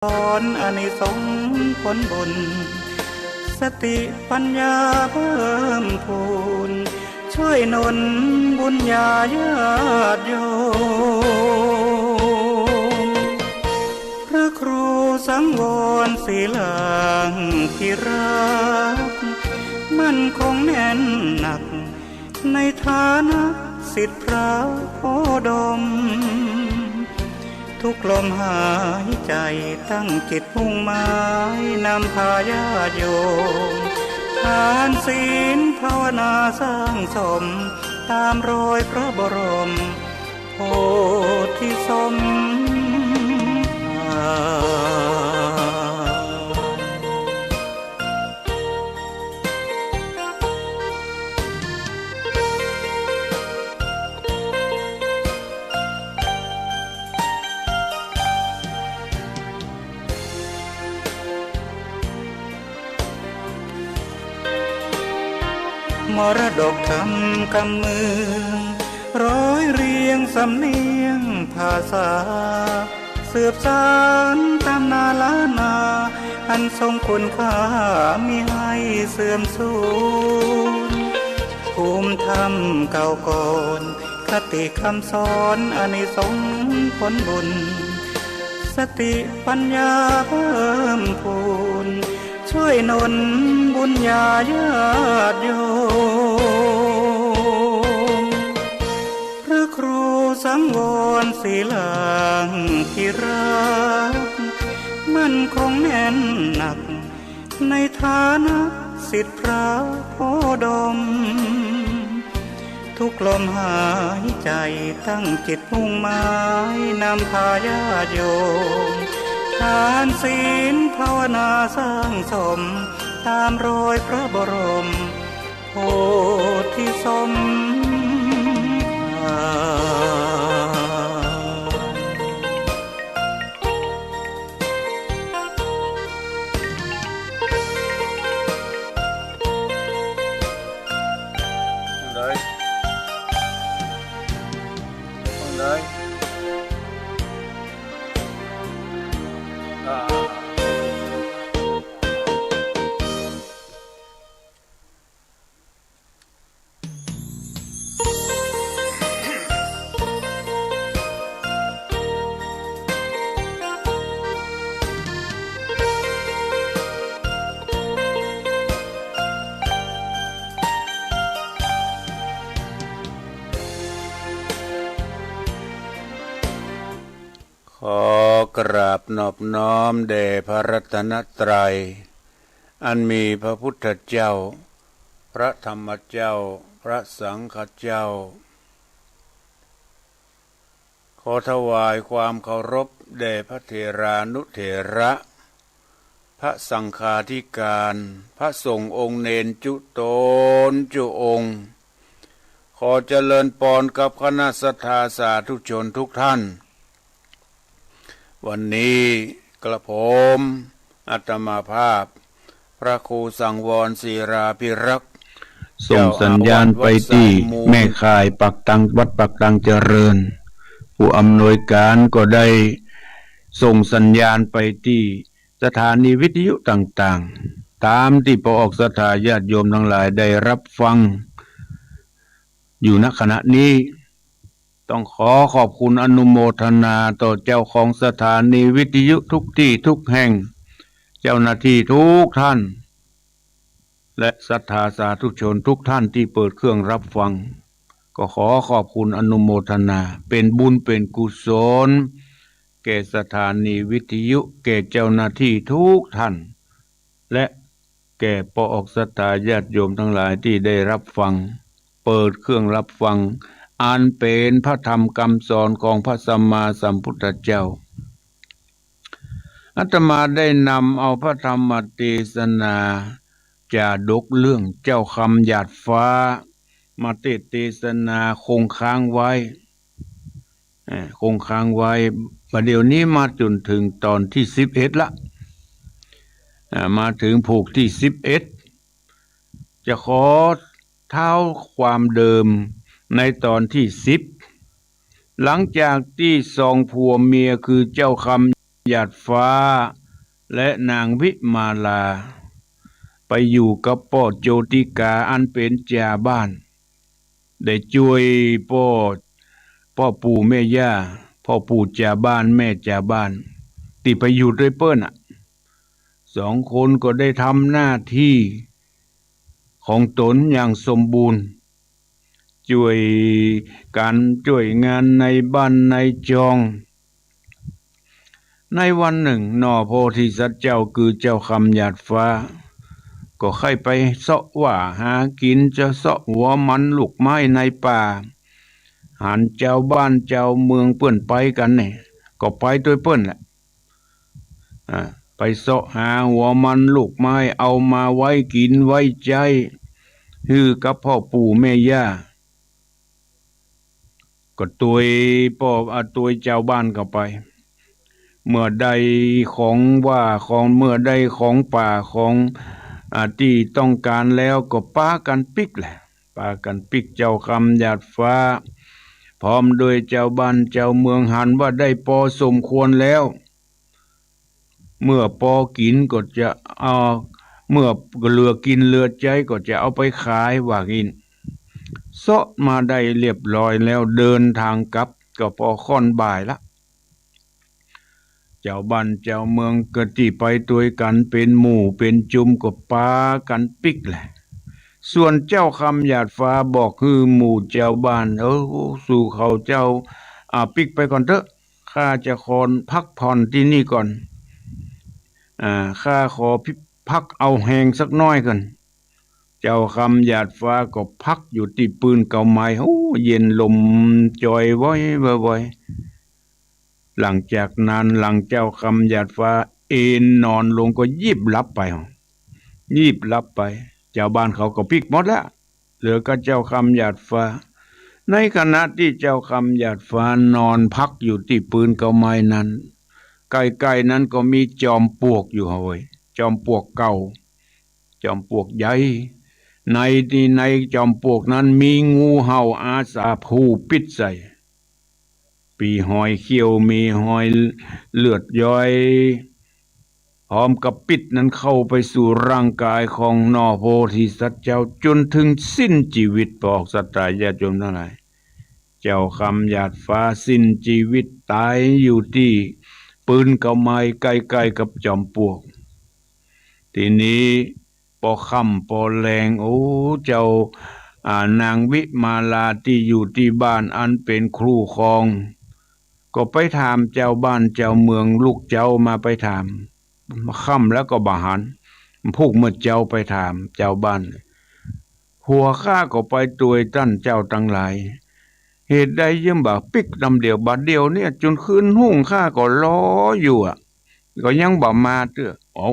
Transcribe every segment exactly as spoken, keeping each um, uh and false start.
อนอานิสงส์ผลบุญ สติปัญญาเพิ่มพูน ช่วยหนุนบุญญาญาติโยม พระครูสังวรศิลาภิรักษ์ มั่นคงแน่นหนัก ในฐานะศิษย์พระโคดม ทุกลมหายใจตั้งจิตมุ่งหมาย นำพาญาติโยม ทานศีลภาวนาสร้างสม ตามรอยพระบรมโพธิสมภาร มรดกธรรมกำเมือง ร้อยเรียงสำเนียงภาษา สืบสานตำนานล้านนา อันทรงคุณค่ามิให้เสื่อมสูญ ภูมิธรรมเก่าก่อน คติคำสอนอานิสงส์ผลบุญ สติปัญญาเพิ่มพูน ช่วยหนุนบุญญาญาติโยม พระครูสังวรศิลาภิรักษ์ มั่นคงแน่นหนัก ในฐานะศิษย์พระโคดม ทุกลมหายใจตั้งจิตมุ่งหมาย นำพาญาติโยม ทานศีลภาวนาสร้างสม ตามรอยพระบรมโพธิสมภาร ห้องใด ห้องใด อ่า ขอกราบนอบน้อมแด่พระรัตนตรัย อันมีพระพุทธเจ้า พระธรรมเจ้า พระสังฆเจ้า ขอถวายความเคารพแด่พระเถรานุเถระ พระสังฆาธิการ พระสงฆ์องค์เณรจุ๊ต๋นจุ๊องค์ ขอเจริญปอนกับคณะศรัทธาสาธุชนทุกท่าน วันนี้กระผมอาตมาภาพ พระครูสังวรศิลาภิรักษ์ ส่งสัญญาณไปตี้แม่ข่ายปากตัง วัดปากตังเจริญ ผู้อำนวยการก็ได้ส่งสัญญาณไปตี้สถานีวิทยุต่างๆ ตามตี้ปออกศรัทธาญาติโยมทั้งหลายได้รับฟังอยู่ ณ ขณะนี้ ต้องขอขอบคุณอนุโมทนาต่อเจ้าของสถานีวิทยุทุกที่ทุกแห่ง เจ้าหน้าที่ทุกท่าน และศรัทธาสาธุชนทุกท่านที่เปิดเครื่องรับฟัง ก็ขอขอบคุณอนุโมทนา เป็นบุญเป็นกุศล แก่สถานีวิทยุ แก่เจ้าหน้าที่ทุกท่าน และแก่ปออกศรัทธาญาติโยมทั้งหลายที่ได้รับฟัง เปิดเครื่องรับฟัง อันเป็นพระธรรมคำสอนของพระสัมมาสัมพุทธเจ้า อาตมาได้นำเอาพระธรรมเตสนา จาดกเรื่องเจ้าคำหยาดฟ้า มาเตสน์เตสนาคงค้างไว้ อ่า คงค้างไว้ บัดเดี๋ยวนี้มาจ๋นถึงตอนตี้สิบเอ็ดละ อ่า มาถึงผูกตี้สิบเอ็ด จะขอเท้าความเดิมในตอนตี้สิบ หลังจากตี้สองผัวเมียคือเจ้าคำ หยาดฟ้า และนางวิมาลา ไปอยู่กับป้อโจติกาอันเป๋นจ่าบ้าน ได้จ้วยป้อ ป้อปู่แม่ย่า ป้อปู่จ่าบ้านแม่จ่าบ้าน ตี้ไปอยู่ตวยเปิ้นน่ะ สองคนก็ได้ทำหน้าตี้ของตนอย่างสมบูรณ์ จ้วยก๋านจ้วยงานในบ้านในจอง ในวันนึ่ง หน่อโพธิสัตว์เจ้า คือเจ้าคำหยาดฟ้า ก็ใค่ไปเซาะว่าหากิ๋น จะเซาะหัวมันลูกไม้ในป่า หันจาวบ้านจาวเมืองเปิ้นไปกั๋นเนี่ย ก็ไปตวยเปิ้นแหละ อ่า ไปเซาะหาหัวมันลูกไม้ เอามาไว้กิ๋นไว้ใจ๊ หื้อกับป้อปู่แม่ย่า ก็ตวยป้อ อ่า ตวยจาวบ้านเข้าไป เมื่อได้ของว่าของ เมื่อได้ของป่าของ อ่า ตี้ต้องก๋านแล้วก็ปากั๋นปิ๊กแหละ ปากั๋นปิ๊ก เจ้าคำหยาดฟ้า พร้อมด้วยจาวบ้านจาวเมือง หันว่าได้ปอสมควรแล้ว เมื่อปอกิ๋นก็จะเอา เมื่อเหลือกิ๋นเหลือใจ๊ก็จะเอาไปขาย ว่างี้ เซาะมาได้เรียบร้อยแล้ว เดินตางกลับก็ปอค่อนบ่ายละ จาวบ้านจาวเมืองก็ตี้ไปตวยกั๋นเป๋นหมู่เป๋นจุมก็ปากั๋นปิ๊กแหละ ส่วนเจ้าคำหยาดฟ้าบอกหื้อหมู่จาวบ้าน เออ สูเขาเจ้า อ่า ปิ๊กไปก่อนเต๊อะ ข้าจะขอพักผ่อนตี้นี่ก่อน อ่า ข้าขอพักเอาแฮงสักน้อยก่อน เจ้าคำหยาดฟ้าก็พักอยู่ตี้ปืนเกาไม้ โอ้ เย็นลมจอยว้อยว้อยว้อย หลังจากนั้น หลังเจ้าคำหยาดฟ้าเอนนอนลงก็ยีบหลับไป ยีบหลับไป จาวบ้านเขาก็ปิ๊กหมดแล้ว เหลือก็เจ้าคำหยาดฟ้า ในขณะตี้เจ้าคำหยาดฟ้านอนพักอยู่ตี้ปืนเกาไม้นั้น ใก้ๆ นั้นก็มีจอมปลวกอยู่เฮ้ย จอมปลวกเก่า จอมปลวกใหญ่ ในตี้ ในจอมปลวกนั้นมีงูเห่าอาสาผู้ปิดใส่ มีฮอยเขี้ยว มีฮอยเลือดย้อย พร้อมกับปิดนั้นเข้าไปสู่ร่างกายของหน่อโพธิสัตว์เจ้า จ๋นเถิงสิ้นจีวิต ปอกสัตตาญาติโยมตังหลาย เจ้าคำหยาดฟ้าสิ้นจีวิตต๋ายอยู่ตี้ปืนเกาไม้ใก้ๆ กับจอมปลวก ตี้นี้ปอค่ำปอแลง โอ้ เจ้า อ่า นางวิมาลาตี้อยู่ตี้บ้านอันเป๋นครูครอง ก็ไปถามจาวบ้านจาวเมือง ลุกเจ๊ามาไปถาม ค่ำแล้วก็บ่หัน พุกเมื่อเจ๊าไปถามจาวบ้าน ผัวข้าก็ไปตวยต้านเจ้าตังหลาย เหตุใดยังบ่ปิ๊กนำเดี่ยว บ่าเดี่ยวเนี่ยจ๋นคืนฮุ่งข้าก็รออยู่อะ ก็ยังบ่มาเตื้อ เอ้า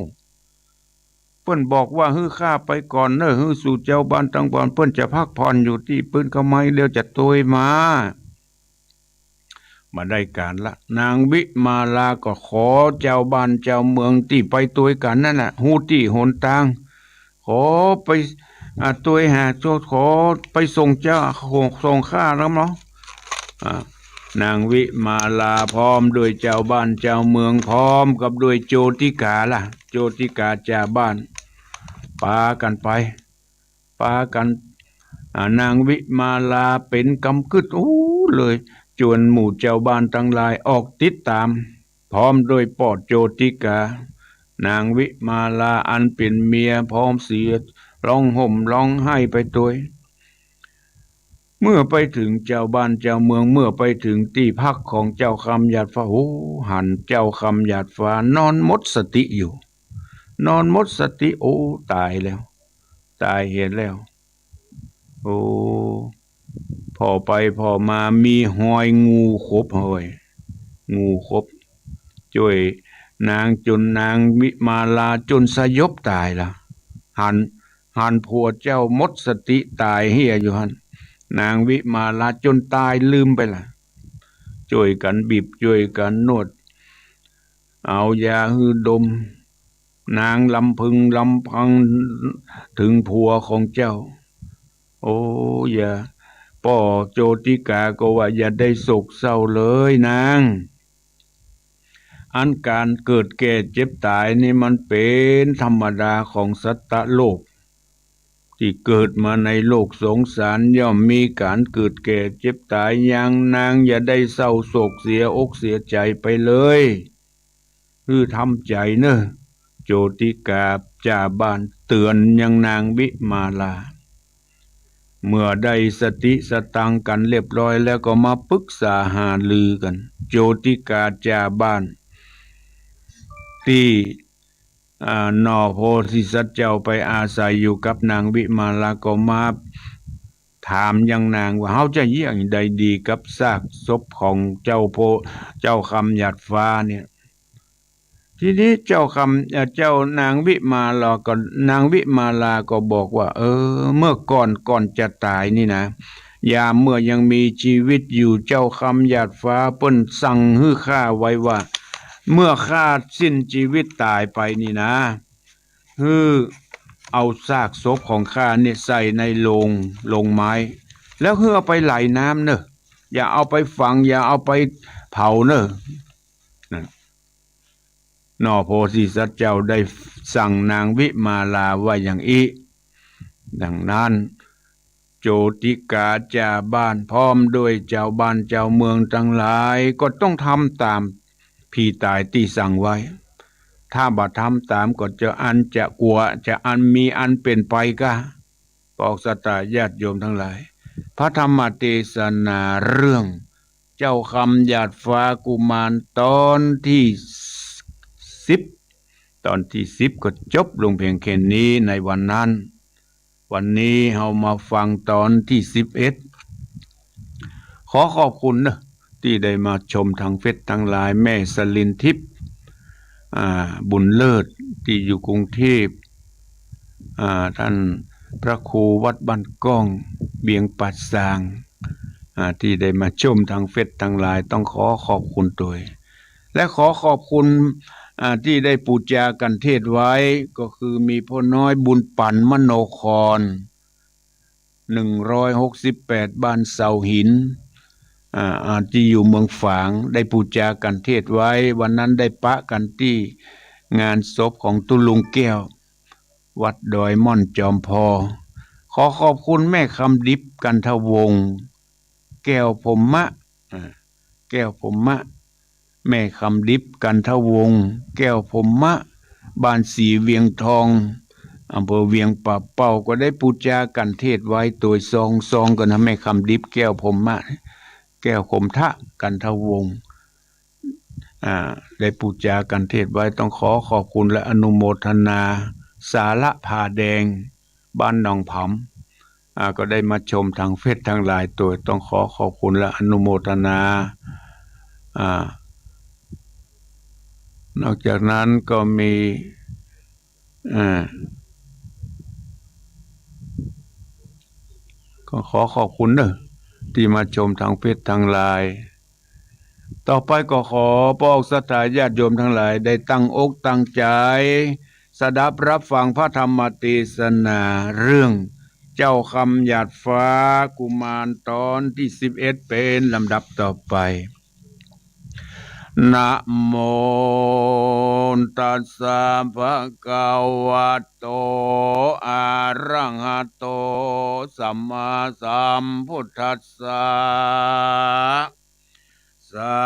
เปิ้นบอกว่าหื้อข้าไปก่อนเน่อ หื้อสู่จาวบ้านตังบ้าน เปิ้นจะพักผ่อนอยู่ตี้ปืนเกาไม้ เดี๋ยวจะตวยมา บ่ได้ก๋านละ นางวิมาลาก็ขอจาวบ้านจาวเมืองตี้ไปตวยกั๋นนั้นน่ะ ฮู้ตี้หนตาง ขอไป อ่า ตวยหา ขอไปส่งเจ้า ส่งข้าแล้วเนาะ อ่า นางวิมาลาพร้อมด้วยจาวบ้านจาวเมือง พร้อมกับด้วยโจติกาล่ะ โจติกาจ่าบ้าน ปากั๋นไป ปากั๋น อ่า นางวิมาลาเป๋นกำกึ๊ด โอ้ เลย จวนหมู่จาวบ้านตังหลายออกติดต๋าม พร้อมด้วยป้อโจติกา นางวิมาลาอันเป๋นเมีย พร้อมเสีย ฮ้องห่มฮ้องไห้ไปตวย เมื่อไปเถิงจาวบ้านจาวเมือง เมื่อไปเถิงตี้พักของเจ้าคำหยาดฟ้า โอ้ หันเจ้าคำหยาดฟ้านอนหมดสติอยู่ นอนหมดสติ โอ้ ต๋ายแล้ว ต๋ายเหียแล้ว โอ้ ผ่อไปผ่อมามีฮอยงูขบเฮ้ย งูขบ จ้วยนางจ๋นนางวิมาลาจ๋นสยบต๋ายละ หัน หันผัวเจ้าหมดสติต๋ายเหียอยู่หั้น นางวิมาลาจ๋นต๋ายลืมไปละ จ้วยกั๋นบีบ จ้วยกั๋นนวด เอายาหื้อดม นางลำพึงลำพันเถิงผัวของเจ้า โอ้ อย่า ป้อโจติกาก็ว่า อย่าได้โศกเศร้าเลยนาง อันก๋านเกิดแก่เจ็บต๋ายนี่มันเป๋นธรรมดาของสัตตะโลก ตี้เกิดมาในโลกสงสารย่อมมีก๋านเกิดแก่เจ็บต๋าย ยังนางอย่าได้เศร้าโศกเสียอกเสียใจ๋ไปเลย หื้อทำใจ๋เน่อ โจติก๋าจ่าบ้านเตื๋อนยังนางวิมาลา เมื่อได้สติสตังค์กั๋นเรียบร้อยแล้วก็มาปึกษาหารือกั๋น โจติก๋าจ่าบ้าน ตี้ อ่า หน่อโพธิสัตว์เจ้าไปอาศัยอยู่กับนางวิมาลาก็มาถามยังนางว่า เฮาจะเยียะใดดีกับซากศพของเจ้าโพ เจ้าคำหยาดฟ้าเนี่ย ทีนี้เจ้าคำ เอ่อ เจ้านางวิมาลาก็ นางวิมาลาก็บอกว่า เออ เมื่อก่อน ก่อนจะต๋ายนี่นะ ยามเมื่อยังมีจีวิตอยู่ เจ้าคำหยาดฟ้าเปิ้นสั่งหื้อข้าไว้ว่า เมื่อข้าสิ้นจีวิตต๋ายไปนี่นะ หื้อเอาซากศพของข้าเนี่ยใส่ในโลง โลงไม้ แล้วหื้อเอาไปไหลน้ำเน่อ อย่าเอาไปฝัง อย่าเอาไปเผาเน่อ นั่น หน่อโพธิสัตว์เจ้าได้สั่งนางวิมาลาว่าอย่างอี้ ดังนั้น โจติก๋าจ่าบ้านพร้อมด้วยจาวบ้านจาวเมืองตังหลายก็ต้องทำต๋ามผีต๋ายตี้สั่งไว้ ถ้าบ่ทำต๋ามก็จะอันจะกั๋ว จะอันมีอันเป๋นไปก้า ปอกสตาญาติโยมตังหลาย พระธรรมเตสนาเรื่อง เจ้าคำหยาดฟ้ากุมารตอนตี้สิบ ตอนตี้สิบก็จบลงเพียงแค่นี้ในวันนั้น วันนี้เฮามาฟังตอนตี้สิบเอ็ด ขอขอบคุณเน่อตี้ได้มาชมทางเฟซตังหลาย แม่สลินทิพย์ อ่า บุญเลิศ ตี้อยู่กรุงเทพฯ อ่า ต้านพระครูวัดบ้านก้อง เวียงป่าซาง อ่า ตี้ได้มาชมทางเฟซตังหลาย ต้องขอขอบคุณตวย และขอขอบคุณ อ่า ตี้ได้ปู๋จากัณฑ์เทศน์ไว้ ก็คือมีพ่อน้อยบุญปันมโนคร หนึ่งร้อยหกสิบแปด บ้านเสาหิน อ่า อ่า ตี้อยู่เมืองฝาง ได้ปู๋จากัณฑ์เทศน์ไว้ วันนั้นได้ปะกั๋นตี้งานศพของตุ๊ลุงแก้ว วัดดอยม่อนจอมพอ ขอขอบคุณแม่คำดิบ กันทวงศ์ แก้วพรหมะ อ่า แก้วพรหมะ แม่คำดิบ กันทวงศ์ แก้วพรหมะ บ้านศรีเวียงทอง อำเภอเวียงป่าเป้า ก็ได้ปู๋จากัณฑ์เทศน์ไว้ตวยซอง ซองกั๋นนะ แม่คำดิบ แก้วพรหมะ แก้วคมทะ กันทวงศ์ อ่า ได้ปู๋จากัณฑ์เทศน์ไว้ ต้องขอขอบคุณและอนุโมทนา สาระผาแดง บ้านหนองผำ อ่า ก็ได้มาชมทางเฟซตังหลายตวย ต้องขอขอบคุณและอนุโมทนา อ่า นอกจากนั้นก็มี อ่า ก็ขอขอบคุณเน่อตี้มาชมทางเฟซตังหลาย ต่อไปก็ขอปอกสตาญาติโยมตังหลายได้ตั้งอกตั้งใจ๋ สดับฮับฟังพระธรรมเตสนาเรื่องเจ้าคำหยาดฟ้ากุมารตอนตี้สิบเอ็ด เป๋นลำดับต่อไป นะโมตัสสะ ภะคะวะโต อะระหะโต สัมมาสัมพุทธัสสะ สา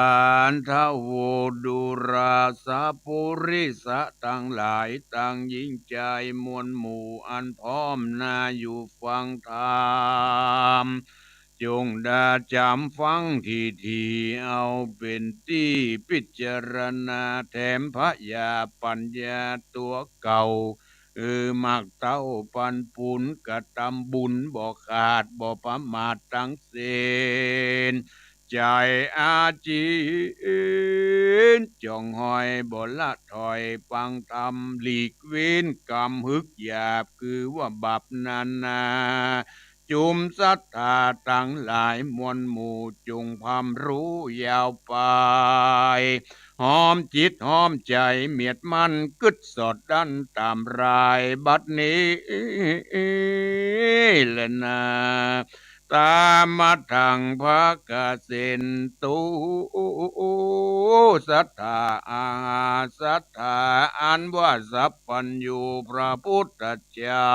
ธุ ดูราสะปุริสะตังหลาย ตังหญิงจายมวลหมู่ อันพร้อมหน้าอยู่ฟังธรรม จงได้จ๋ำฟังถี่ๆ เอาเป๋นตี้พิจารณา แถมผญาปั๋ญญาตั๋วเก่า อือ มักเต้าปันปุญ กระตำบุญบ่ขาดบ่ประมาทตังสิ้น ใจ๋อาจีน จ่องห้อยบ่ละถอย ฟังธรรมหลีกเว้น กรรมหึกหยาบ คือว่าบาปนานา จุมศรัทธาตังหลายมวลหมู่ จุ่งพร่ำรู้ยาวไป ห้อมจิตห้อมใจ๋เมียดมั่น กึ๊ดสอดดั้นต๋ามรายบัดนี้แลนา ตามะทัง ภะคะเสนตุ สัตถา อาหา สัตถา อันว่าสัพพัญญูพระพุทธเจ้า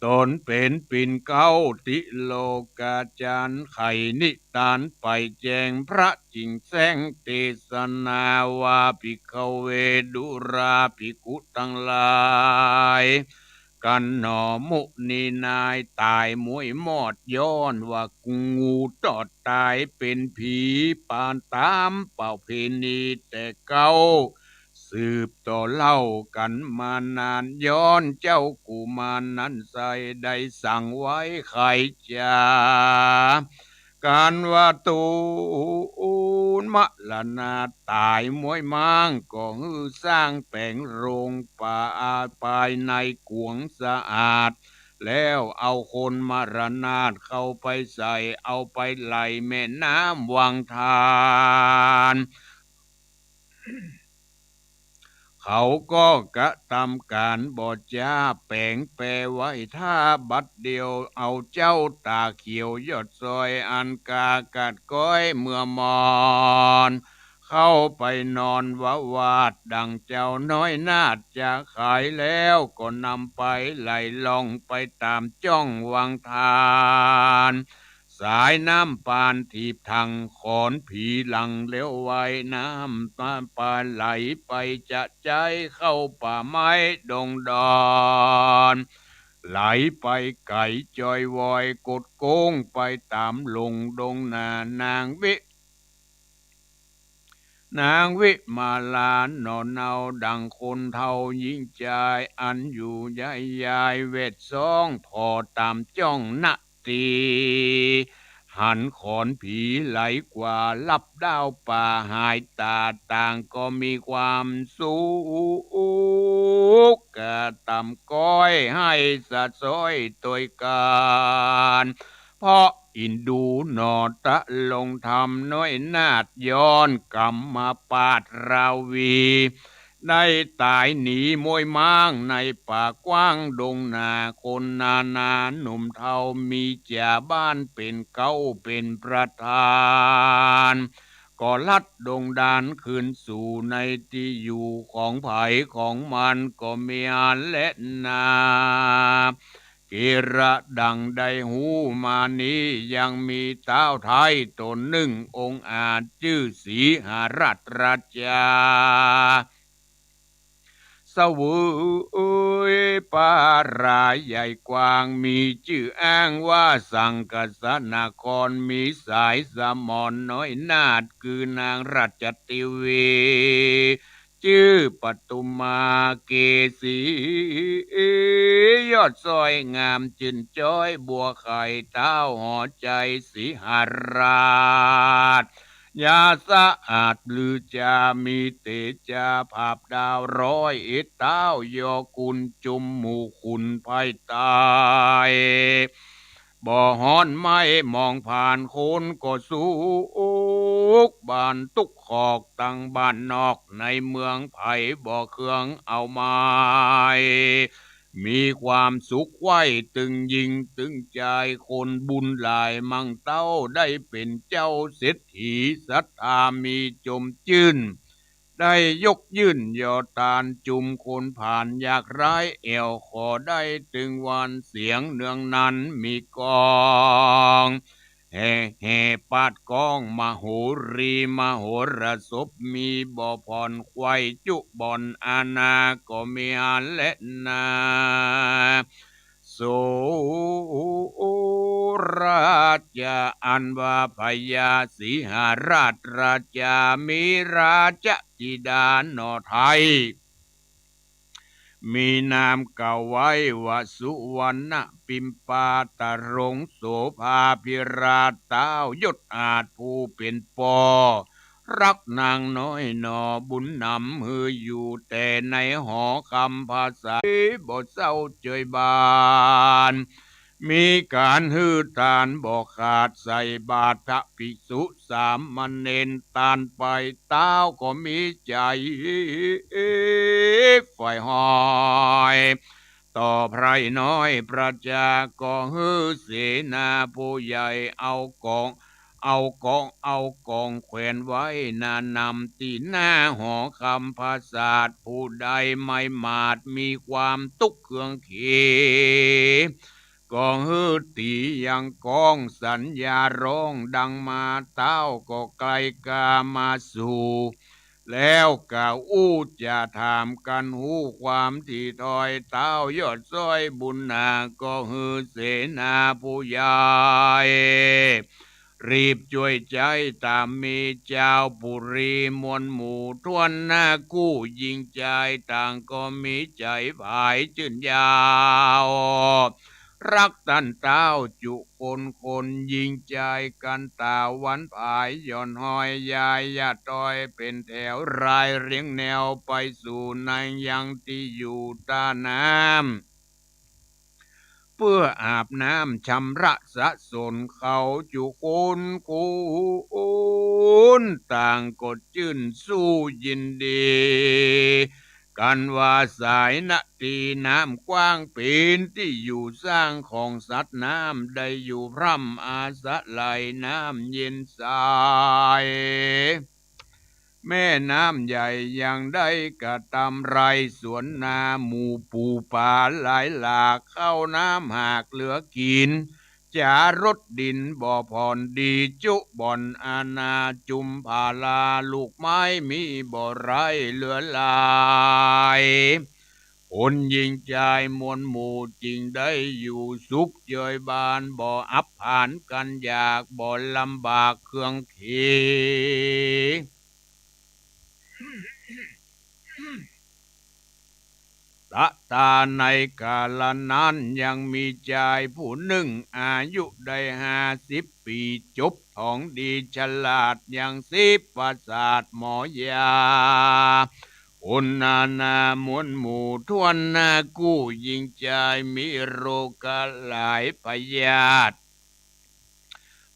ต๋นเป๋นปิ่นเกล้าติโลกาจารย์ ใค่นิทานไปแจ้งพระจิ่งแสดงเตสนาว่า ภิกขะเว ดูราภิกขุตังหลาย กัณหอมุนีนายต๋ายม้วยมอด ย้อนว่ากูตอดต๋ายเป๋นผี ปานต๋ามประเพณีแต่เก๊า สืบต่อเล่ากั๋นมานาน ย้อนเจ้ากุมารนั้นไส้ได้สั่งไว้ใค่จ๋า กั๋นว่าตูนมรณาต๋ายม้วยม้าง ก็หื้อสร้างแป๋งโรงป่าภายในก๋วงสะอาด แล้วเอาคนมรณาต๋เข้าไปใส่ เอาไปไหล่แม่น้ำวังทาน เขาก็กระตำก๋านบ่จ๊า แป๋งแปไว้ถ้าบัดเดี่ยว เอาเจ้าต๋าเขียวยอดสร้อย อันกากัดก๊อยเมื่อมอน เข้าไปนอนววาท ดังเจ้าน้อยนาฏจะขายแล้ว ก็นำไปไหลล่องไปต๋ามจ้องวังทาน สายน้ำปานถีบถัง ขอนผีหลั่งเลี้ยวไว น้ำปานไหลไปจะใจ๊ เข้าป่าไม้ดงดอน ไหลไปไก๋จอยวอย กดโก๊งไปต๋ามหล่งดงนา นางวิ นางวิมาลาหน่อเนา ดังคนเฒ่าญิงจาย อันอยู่ยายยายเวทสอง ผ่อต๋ามจ้องนาฏ ตี้หันขอนผีไหลกว่า ลับด้าวป่าหายต๋า ต่างก็มีความสุข กระตำก๊อยหื้อสะซ้อยตวยกั๋น เพราะอินดูหน่อตะลงธรรมน้อยนาฏ ย้อนก๋ำมาปาดราวี ได้ต๋ายหนีม้วยม้างในป่ากว้างดงนา คนนานาหนุ่มเฒ่า มีจ๋าบ้านเป๋นเก๊าเป๋นประธาน ก็ลัดดงดานคืนสู่ในตี้อยู่ของใผของมันก็มีอันแลนา เกระดังได้ฮู้มานี้ ยังมีต้าวไท้ต๋นหนึ่งองค์อาจ จื้อสีหราชราชา เสวยปาราใหญ่กว้าง มีจื้ออ้างว่าสังคสนคร มีสายสมรน้อยนาฏ คือนางราชเทวี จื้อปทุมาเกสี ยอดสร้อยงามจื้นจ๊อย บัวไข่เต้าหอใจ๋สีหราช ยาสะอาดลือจา มีเตจาผาบดาว ร้อยเอ็ดเต้ายอคุณ จุมหมู่ขุนภายใต้ บ่ฮ้อนไหม้มองผ่าน คนก็สุข บ้านตุ๊กข์ขอกตังบ้านนอก ในเมืองไผบ่เคืองเอาไม้ มีความสุขไขว่ตึงยิ่งตึงใจ๋ คนบุญหลายมั่งเต้า ได้เป๋นเจ้าเศรษฐี ศรัทธามีจมจื้น ได้ยกยื่นยอตาน จุมคนผ่านยากไร้ แอ่วขอได้ตึงวัน เสียงเนืองนั้นมีกอง แห่ แห่ปาดกองมโหรี มโหรสพมีบ่ผ่อน ไขว่จุบ่อนอาณาก็มีอันแลนา โสราชา อันว่าพญาสีหราชราชา มีราชธิดาหน่อไท้ มีนามกล่าวไว้ว่าสุวรรณปิมปา ตรงโสภาภิราช เต้ายศอาจผู้เป๋นป้อ ฮักนางน้อยหน่อ บุญนำหื้ออยู่แต่ในหอคำผาใส บ่เศร้าเจยบาน มีก๋านหื้อตานบ่ขาด ใส่บาตรพระภิกษุสามเณร ตานไปเต้าก็มีใจ๋ใฝ่หอย ต่อไพร่น้อยประจาก็หื้อเสนาผู้ใหญ่เอากอง เอากอง เอากองแขวนไว้หน้านำตี้หน้าหอคำปราสาท ผู้ใดไม่หมาดมีความตุ๊กข์เคืองเข ก็หื้อตี๋ยังก้องสัญญาร้องดังมา เต้าก็ไกลกามาสู่ แล้วกล่าวอู้จะถามกั๋นฮู้ความ ตี้ถ้อยเต้ายอดซ้อยบุญนา ก็หื้อเสนาผู้ใหญ่ รีบจ้วยใจ๊ต๋ามมี จาวปุรีมวลหมู่ถ้วนหน้ากู้ ญิงจายต่างก็มีใจ๋ผายจื้นยาว ฮักต้านเต้าจุคนคน ญิงจายกั๋นต๋าวันผาย หย่อนห้อยยายหญ้าต้อยเป๋นแถว รายเรียงแนวไปสู่ในยังตี้อยู่ต้าน้ำ เปื้ออาบน้ำชำระสะสน เขาจุคนคน ต่างก็จื้นสู้ยินดีกั๋นว่า สายนาตี้น้ำกว้างเป๋นตี้อยู่สร้างของสัตว์น้ำ ได้อยู่พร่ำอาศัยน้ำเย็นใส แม่น้ำใหญ่ยังได้กระตำไร สวนนาหมู่ปู๋ป๋าหลายหลาก ข้าวน้ำหากเหลือกิ๋น จ๋ารดดินบ่ผ่อนดีจุบ่อนอาณา จุมผาลาลูกไม้มีบ่ไร้เหลือหลาย คนญิงจายมวลหมู่จึงได้อยู่สุขเยยบาน บ่อับผานกั๋นอยาก บ่ลำบากเคืองเข ตะตาในกาละนั้นยังมีจายผู้นึ่ง อายุได้ห้าสิบปี๋ จบถองดีฉลาดยังสิบประสาทหมอยา คนนาหน้ามวลหมู่ถ้วนหน้ากู้ ญิงจายมีโรคหลายพยาธิ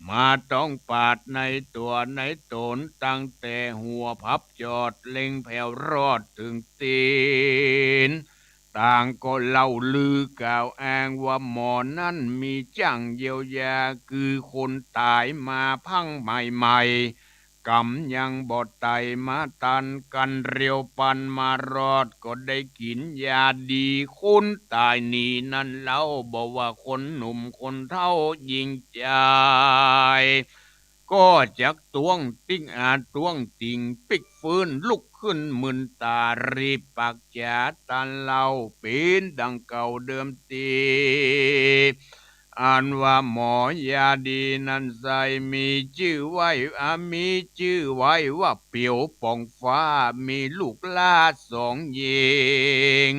มาต้องปาดในตั๋วในต๋น ตั้งแต่หัวพับจอดเล็งแผวรอดเถิงตี๋น ต่างก็เล่าลือกล่าวอ้างว่าหมอนั้นมีจ้างเยียวยา คือคนต๋ายมาพังใหม่ๆ ก๋ำยังบ่ไต่มาตัน กั๋นเร็วปันมารอด ก็ได้กิ๋นยาดี คนต๋ายหนีนั้นเล่า บ่ว่าคนหนุ่มคนเฒ่าญิงจาย ก็จักต้วงติ๊งอาต้วงติ่งปิ๊กฟื้นลุกขึ้นมึนต๋า รีบปากจ๋าตานเล่าเป๋นดังเก่าเดิมตี้ อันว่าหมอยาดีนั้นไส้ มีจื้อไว้ อา มีจื้อไว้ว่าเปียวป่องฟ้า มีลูกหล้าสองญิง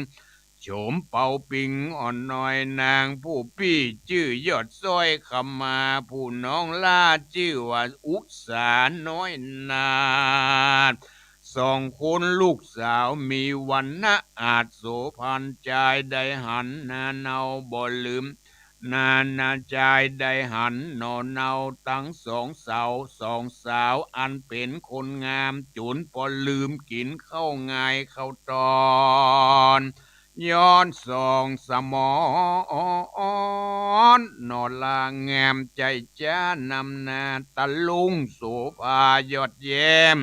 โฉมเปาปิงอ่อนน้อย นางผู้ปี้จื้อยอดซ้อยคำมา ผู้น้องหล้าจื้อว่าอุสาน้อยนาถ สองคนลูกสาวมีวรรณะอาจโสภณ จายได้หันหน้าเนาบ่ลืม นานาจายได้หันหน่อเนา ตึงสองสาว สองสาวอันเป๋นคนงาม จ๋นปอลืมกิ๋นข้าวงายข้าวตอน ย้อนส่องสมอน หน่อลางามใจ๋จ๊านำหน้า ตะลุงโสภายอดแย้ม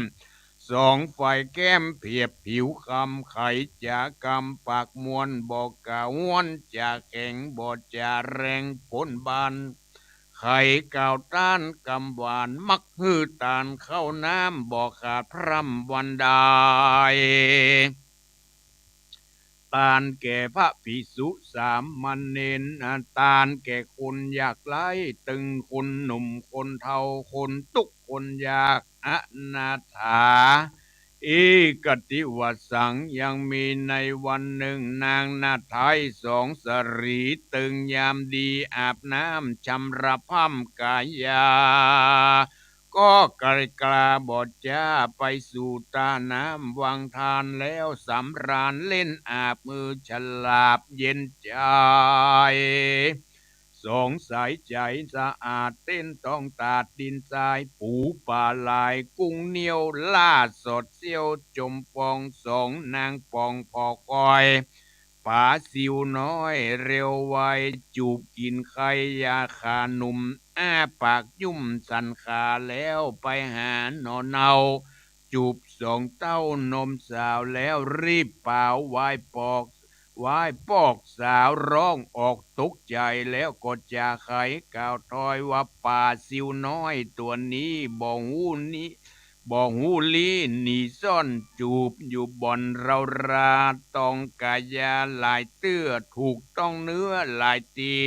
สองฝ่ายแก้มเปียบผิวคำ ใคจ๋ากำปากม่วน บ่กะฮ้วนจ๋าแข็ง บ่จ๋าแรงป๊นบ้าน ใคกล่าวต้านกำหวาน มักหื้อตานข้าวน้ำ บ่ขาดพร่ำวันใด ตานแก่พระภิกษุสามเณร ตานแก่คนยากไร้ ตึงคนหนุ่มคนเฒ่า คนตุ๊กข์คนยาก อนาถา อิกติวสัง ยังมีในวันนึ่ง นางนาฏไทยสองสรี ตึงยามดีอาบน้ำชำระพร่ำก๋ายา ก็ไกลกาบ่จ๊าไปสู่ต้าน้ำวังทานแล้ว สำราญเล่นอาบหื้อฉลาบเย็นใจ๋ สองสายใจ๋สะอาดเต้นต้องตาดดินทราย ปู๋ป๋าหลายกุ้งเนี้ยว หล้าสอดเสี้ยวจมฟอง สองนางปองผ่อคอย ป๋าซิวน้อยเร็วไว จูบกิ๋นไข่ยาขาหนุ่ม อ้าปากยุ่มสันขาแล้ว ไปหาหน่อเนา จูบสองเต้านมสาวแล้ว รีบป๋าวไหว้ปอก ไหว้ปอกสาว ร้องออกตกใจ๋แล้ว ก็จาไขกล่าวถ้อยว่า ป๋าซิวน้อยตั๋วนี้ บ่ฮู้นี้ บ่ฮู้ลี้หนีซ่อน จูบอยู่บ่อนเฮารา ต้องก๋ายาหลายเตื้อ ถูกต้องเนื้อหลายตี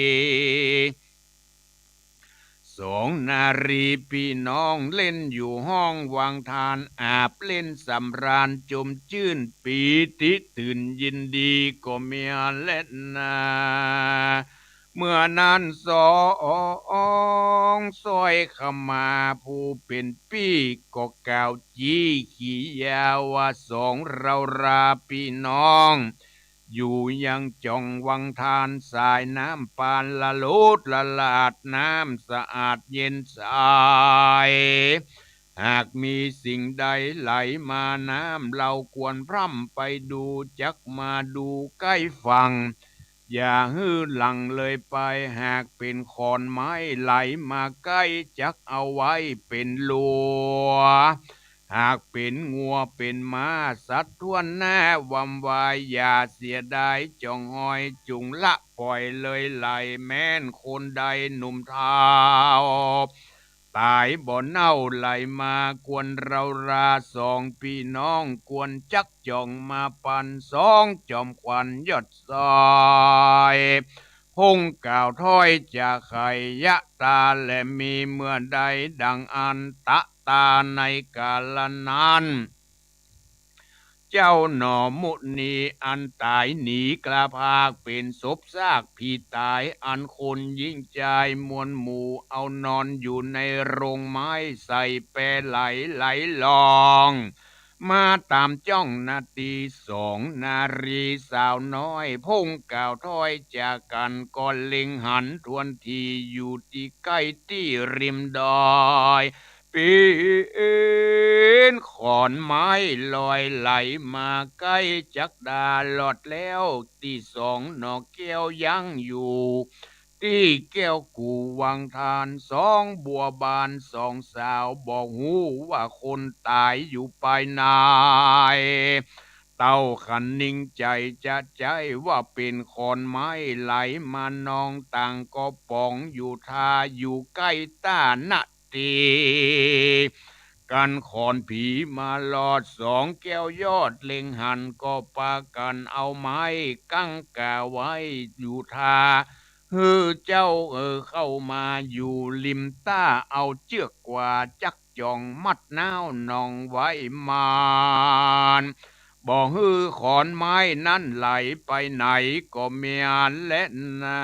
สองนารีปี้น้อง เล่นอยู่ห้องวังทาน อาบเล่นสำราญจมจื้น ปีติตื่นยินดีก็เมียแลนา เมื่อนั้นสองสร้อยขมาผู้เป๋นปี้ ก็กล่าวจี้ขียาว่า สองเฮาราปี้น้อง อยู่ยังจ่องวังทาน สายน้ำปานละโลดละหลาด น้ำสะอาดเย็นใส หากมีสิ่งใดไหลมาน้ำ เฮาควรพร่ำไปดู จักมาดูใก้ฝั่ง อย่าหื้อหลั่งเลยไป หากเป๋นขอนไม้ไหลมาใก้ จักเอาไว้เป๋นลัว หากเป๋นงัวเป๋นม้า สัตว์ถ้วนหน้าวำวาย อย่าเสียดายจ่องฮอย จุ่งละป่อยเลยไหล แม้นคนใดหนุ่มเฒ่า ต๋ายบ่เน่าไหลมา ควรเฮาราสองปี้น้อง ควรจักจ่องมาปัน สองจอมขวัญยอดซอย พงกล่าวถ้อยจาไขยะตา และมีเมื่อใดดังอันตะตาในกาละนั้น เจ้าหน่อมุนีอันต๋ายหนีกล้าพาก เป๋นศพซากผีต๋าย อันคนยิ่งจายมวลหมู่ เอานอนอยู่ในโฮงไม้ ใส่แปไหลไหลลอง มาต๋ามจ้องนาตี สองนารีสาวน้อย พงกล่าวถ้อยจากั๋น ก็เล็งหันทวนที อยู่ตี้ใก้ตี้ริมดอย เป๋นขอนไม้ลอยไหลมาใก้ จักดาลอดแล้ว ตี้สองหน่อแก้วยั้งอยู่ ตี้แก้วกู่วังทาน สองบัวบานสองสาว บ่ฮู้ว่าคนต๋ายอยู่ปายใน เต้าคันนิงใจ๋จะใจ๊ ว่าเป๋นขอนไม้ไหลมานอง ต่างก็ป๋องอยู่ทา อยู่ใก้ต้านาตี กั๋นขอนผีมารอด สองแก้วยอดเล็งหัน ก็ปากั๋นเอาไม้กั้งกาไว้อยู่ทา หื้อเจ้าเอ่อเข้ามาอยู่ริมต้า เอาเจื้อกกว่าจักจ่องมัดน้าวนองไว้มาน บ่หื้อขอนไม้นั้นไหลไปไหนก็เมียนแลนา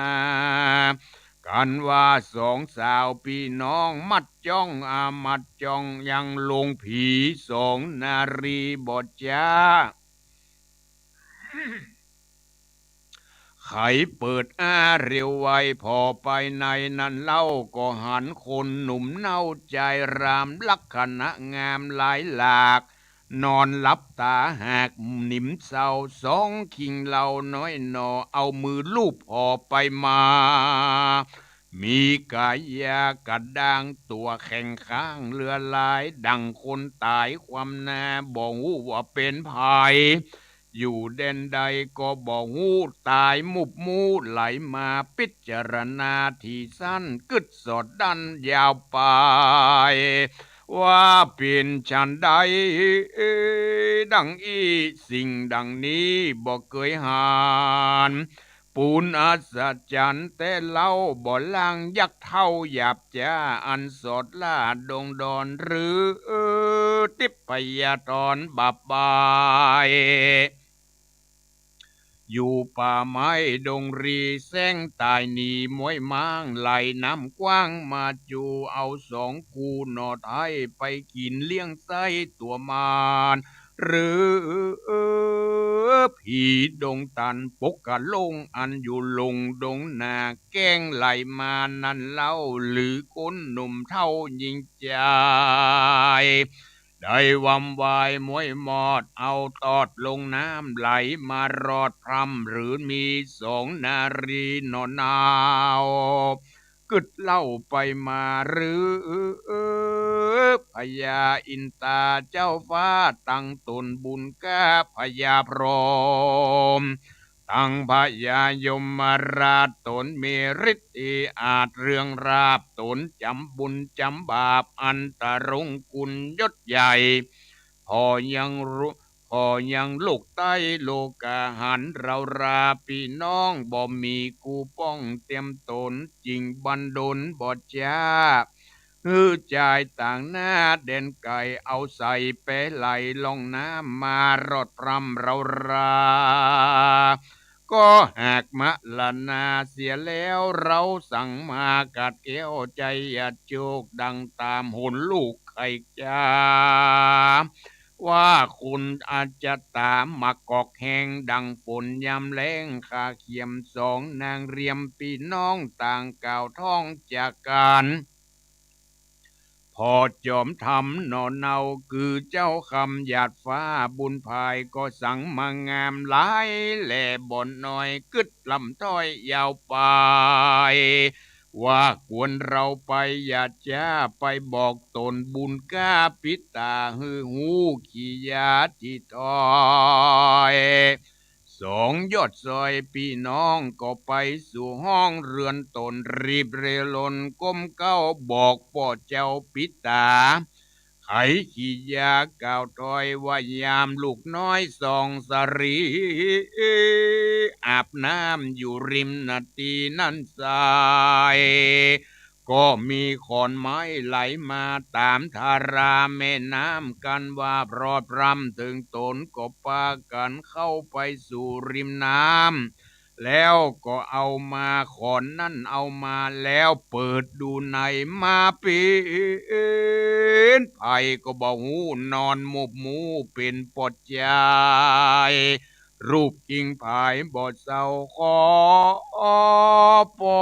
กั๋นว่าสองสาวปี้น้อง มัดจ้องอามัดจ้องยังลงผี สองนารีบ่จ๊า ไขเปิดอ้าเร็วไว ผ่อไปในนั้นเล่า ก็หันคนหนุ่มเน่าใจ๋ราม ลักขณะงามหลายหลาก นอนหลับต๋าหากหนิมเศร้า สองคิงเหล่าน้อยหน่อ เอามือลูบผ่อไปมา มีก๋ายากระด้างตั๋วแข็งข้างเหลือหลาย ดั่งคนต๋ายความนา บ่ฮู้ว่าเป๋นใผ อยู่แดนใดก็บ่ฮู้ ต๋ายมุบมู่ไหลมา ปิจารณาถี่สั้น กึ๊ดสอดดั้นยาวไป ว่าเป๋นฉันใด ดั่งอี้ สิ่งดั่งนี้บ่เกยหัน ปูนอัศจรรย์แต๊เล่า บ่ล่างยักษ์เถ้าหยาบจ๊า อันสอดล่าดงดอน หรือทิพยธรบาปบาย อยู่ป่าไม้ดงรี แสงต๋ายหนีม้วยม้าง ไหลน้ำกว้างมาจู เอาสองกู่หน่อไท้ ไปกิ๋นเลี้ยงไส้ตั๋วมาร หรือผีดงตัน ปกกะลง อันอยู่หลงดงนา แก้งไหลมานั้นเล่า หรือคนหนุ่มเฒ่าญิงจาย ได้วำวายมวยมอด เอาตอดลงน้ำไหลมารอดพร่ำ หรือมีสองนารีหนอเนา กึ๊ดเล่าไปมาหรือ พญาอินตาเจ้าฟ้าตังต๋นบุญกล้า พญาพรหม ตังพญายมราชต๋นมีฤทธิ์อาจ เรื่องราบต๋นจ๋ำบุญจ๋ำบาป อันตรงคุณยศใหญ่ ผ่อยังลุ ผ่อยังลูกใต้โลกาหัน เฮาราปี้น้องบ่มีกู้ป้อง เตียมต๋นจิ่งบันดลบ่จ๊า หื้อจายต่างหน้าแดนไก๋ เอาใส่แปไหลล่องน้ำมารอดพร่ำเฮารา ก็หากมรณาเสียแล้ว เฮาสังมากัดแก้วใจ๋อย่าโจก ดังต๋ามหนลูกไข่จ๋า ว่าคนอาจจะต๋ามมากอกแฮง ดังฝนยามแล้ง ข้าเขียมสองนางเรียมปี้น้องต่างกล่าวท้องจากกั๋น ผ่อจอมธรรมหนอเนา คือเจ้าคำหยาดฟ้าบุญภาย ก็สังมางามหลายแลบ่น้อย กึ๊ดลำถ้อยยาวไป ว่าควรเฮาไปอย่าจ๊า ไปบอกต๋นบุญกล้าปิตา หื้อฮู้ขียาตี้ถ้อย สองยอดซอยปี้น้องก็ไปสู่ห้องเฮือนต๋น รีบเร่ร่อนก้มเก๊าบอกป้อเจ้าปิตา ไขขียากล่าวถ้อยว่ายามลูกน้อยส่องสะหรี อาบน้ำอยู่ริมนาตี้นั้นไซร้ ก็มีขอนไม้ไหลมาต๋ามธาราแม่น้ำ กั๋นว่าพรอดพร่ำเถิงต๋น ก็ปากั๋นเข้าไปสู่ริมน้ำ แล้วก็เอามา ขอนนั้นเอามาแล้วเปิดดูในมาเป๋นใผก็บ่ฮู้ นอนมุบมู่เป๋นป้อจาย รูปกิ่งผายบ่เซา ขอป้อ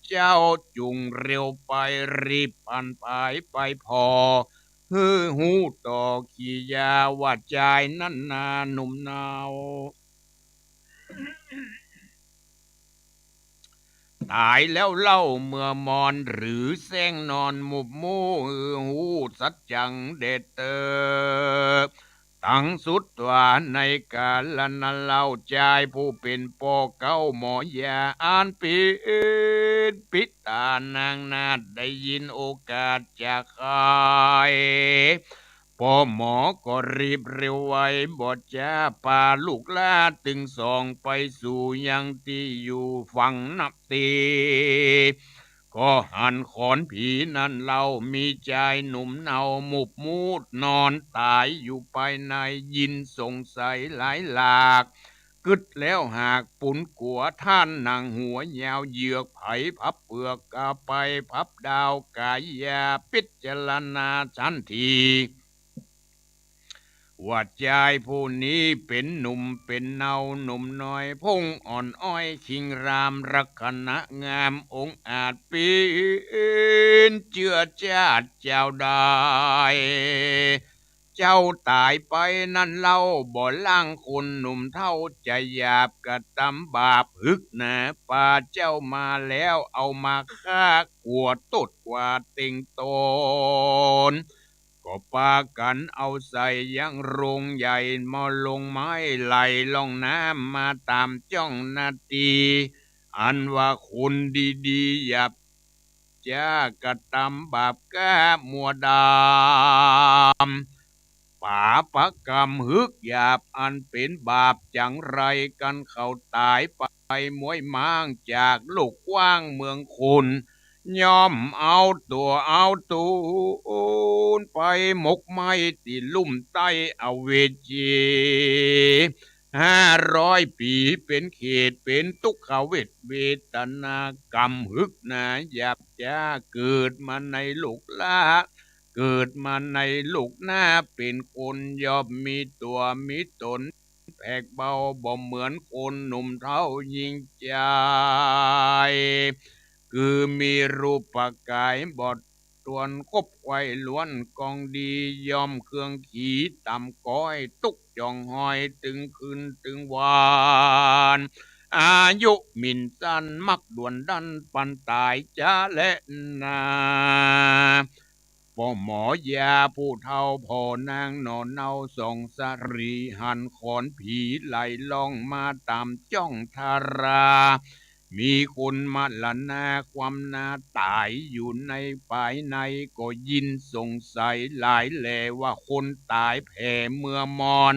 เจ้าจุ่งเร็วไป รีบผันผายไปผ่อ หื้อฮู้ต่อขียาว่าจายนั้นนาหนุ่มเนา ต๋ายแล้วเล่าเมื่อมอน หรือแส้งนอนมุบมู่ หื้อฮู้สัจจังแด่เต๊อะ ตังสุดว่าในกาละนั้นเล่า จายผู้เป๋นป้อเก๊าหมอยา อันเป๋นปิตานางนาฏ ได้ยินโอกาสจากใคร ป้อหมอก็รีบเร็วไว บ่จ๊าปาลูกหล้าตึงสองไปสู่ยังตี้อยู่ฝั่งนับตี้ ก็หันขอนผีนั้นเล่า มีจายหนุ่มเนามุบมู่นอนต๋ายอยู่ภายใน ยินสงสัยหลายหลาก กึ๊ดแล้วหากปุนกั๋ว ต้านหนังหัวยาวเหยือก ไผพับเปลือกกาไปพับดาว ก๋ายาพิจารณาทันที ว่าจายผู้นี้เป๋นหนุ่มเป๋นเนาหนุ่มน้อย ผมอ่อนอ้อยคิงราม ลักษณะงามองอาจ เป๋นเจื้อจาติจาวดาย เจ้าต๋ายไปนั้นเล่า บ่ล้างคนหนุ่มเฒ่าจะหยาบกระตำบาป หึกหนาปาเจ้ามาแล้ว เอามาฆ่ากั๋วตดกั๋วเต็งต๋น ก็ปากั๋นเอาใส่ยังโฮงใหญ่ หม้อโฮงไม้ไหลล่องน้ำมาต๋ามจ้องนาตี้ อันว่าคนดีๆ หยาบ จ๊ากระตำบาปกล้ามัวดำ ป๋าประกรรมหึกหยาบอันเป๋นบาปจังไร กันเขาต๋ายไปมวยม้างจากโลกกว้างเมืองคน ย่อมเอาตั๋วเอาตูนไปหมกไหม้ตี้ลุ่มใต้อเวจี ห้าร้อยปี๋เป๋นเขต เป๋นตุ๊กขเวทเวทนากรรมหึกหนาหยาบจ๊า เกิดมาในโลกล้า เกิดมาในโลกหน้าเป๋นคน ย่อมมีตั๋วมีต๋นแผกเบา บ่เหมือนคนหนุ่มเฒ่ายิ่งจาย คือมีรูปกายบ่ ควรคบไขว่ล้วนกองดี ย่อมเคืองขีต่ำก๊อย ตุ๊กข์จ่องหอยตึงคืนตึงวัน อายุหมิ่นสั้น มักด่วนดั้นปานต๋ายจ๊ะแลนา ป้อหมอยาผู้เฒ่า ป้อนางหน่อเนาสองสะหรี หันขอนผีไหลล่องมาต๋ามจ้องทารา มีคนมรณาความนาต๋ายอยู่ในปายใน ก็ยินสงสัยหลายแลว่าคนต๋ายแผเมื่อมอน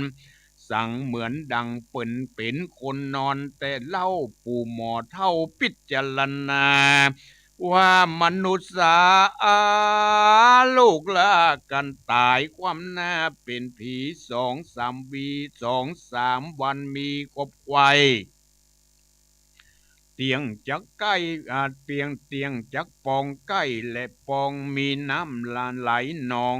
สังเหมือนดังเป๋นเป๋นคนนอน แต่เล่าปู่หมอเฒ่าปิจารณา ว่ามนุษย์สา ลูกละกั๋นต๋าย ความนาเป๋นผีสองสามวี สองสามวันมีคบไขว่ เตียงจักใก้ อ่า เตียง เตียงจักปองใก้และปอง มีน้ำละไหลหนอง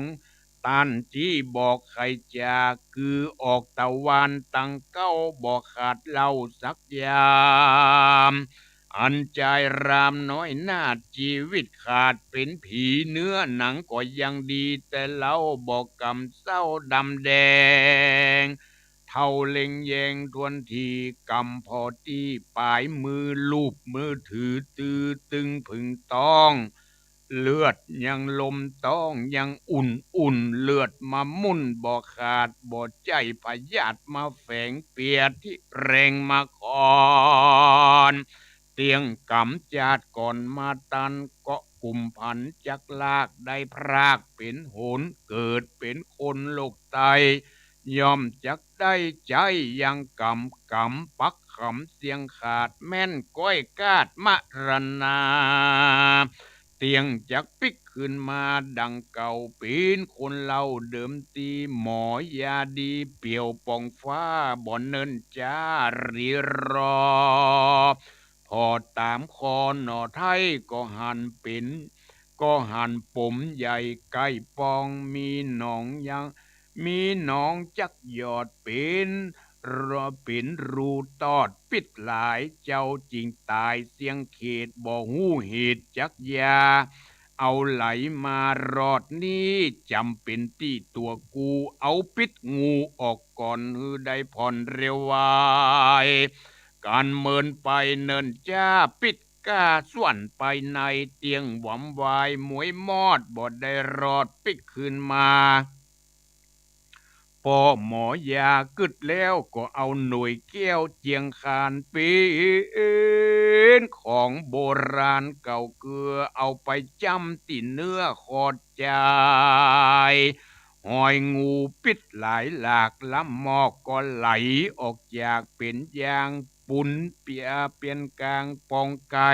ต้านตี้บ่ใค่จะ คือออกตะวานตังเก๊า บ่ขาดเล่าสักยาม อันจายรามน้อยนาฏ จีวิตขาดเป๋นผี เนื้อหนังก็ยังดี แต่เล่าบ่กำเศร้าดำแดง เฒ่าเล็งแยงทวนที กำผ่อตี้ป๋ายมือ ลูบมือถือ ตื้อตึงผึ่งต๊อง เลือดยังลมต๊องยังอุ่นๆ เลือดมามุ่นบ่ขาด บ่ใจ้พยาธิมาแฝง เปียที่แรงมาก่อน เตียงกำจาดก่อนมาตัน เกาะกุมพันจักลาก ได้พรากเป๋นหน เกิดเป๋นคนโลกไต ย่อมจักได้ใจ๊ยังกำ กำปักขำเตียงขาด แม่นก้อยกาดมรณา เตียงจักปิ๊กคืนมาดังเก่า เป๋นคนเล่าเดิมตี้ หมอยาดีเปี่ยวป่องฟ้า บ่เนิ่นจ๊าหรีรอ ผ่อต๋ามคอหน่อไท้ ก็หันเป๋น ก็หันป๋มใหญ่ใก้ปอง มีหนองยัง มีหนองจักหยอดเป๋น เป๋นรูตอด ปิ๊ดหลายเจ้าจิ่งต๋ายเสี้ยงเขต บ่ฮู้เหตุจักยา เอาไหลมารอดนี้ จ๋ำเป๋นตี้ตั๋วกู เอาปิ๊ดงูออกก่อน หื้อได้ผ่อนเร็วไว ก๋านเมินไปเนิ่นจ๊า ปิ๊ดก้าส่วนไปใน เตียงหวำวายหมวยมอด บ่ได้รอดปิ๊กคืนมา ป้อหมอยากึ๊ดแล้ว ก็เอาหน่วยแก้วเจียงคาน เป๋นของโบราณเก่าเกือ เอาไปจ้ำตี้เนื้อขอดจาย หอยงูปิ๊ดหลายหลาก ล้ำมอกก็ไหลออกจากเป๋นยาง ปูนเปีย เปียนก๋างปองไก่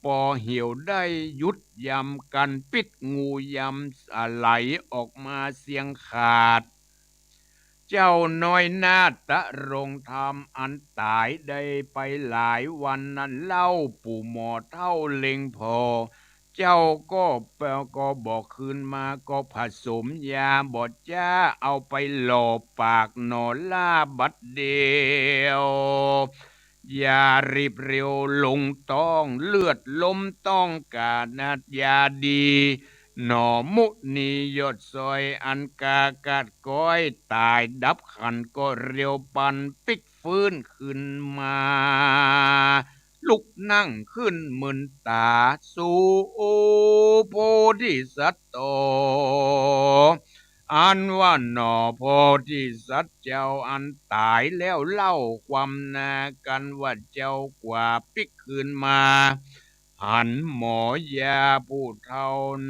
ป้อเหี่ยวได้หยุดยำ กั๋นปิ๊ดงูยำ ไหลออกมาเสี้ยงขาด เจ้าน้อยนาฏรงค์ธรรม อันต๋ายได้ไปหลายวันนั้นเล่า ปู่หมอเฒ่าเล็งผ่อ เจ้าก็ ก็บ่คืนมา ก็ผสมยาบ่จ๊า เอาไปหล่อปากหน่อล่าบัดเดียว อย่ารีบเร็วลงต๊อง เลือดล้มต๊องก๋านัดยาดี หน่อมุนียอดซอย อันกากาดก้อย ต๋ายดับขันก็เร็วปัน ปิ๊กฟื้นคืนมา ลุกนั่งขึ้นมืนต๋า สูโพธิสัตว์โต อันว่าหน่อโพธิสัตว์เจ้า อันต๋ายแล้วเล่าความนากั๋นว่า เจ้ากว่าปิ๊กคืนมา หันหมอยาผู้เฒ่า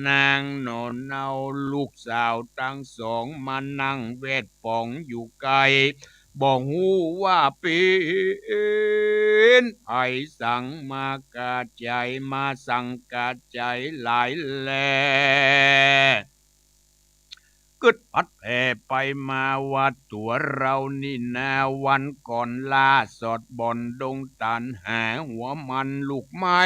นางหน่อเนา ลูกสาวตังสองมานั่งแวดป๋องอยู่ไกล บ่ฮู้ว่าเป๋นใผ สังมากาใจ๋ มาสังกาใจ๋หลายแล กึ๊ดผัดแผ่ไปมาว่าตั๋วเฮานี่นา วันก่อนล่าสอดบ่อนดงตัน หาหัวมันลูกไม้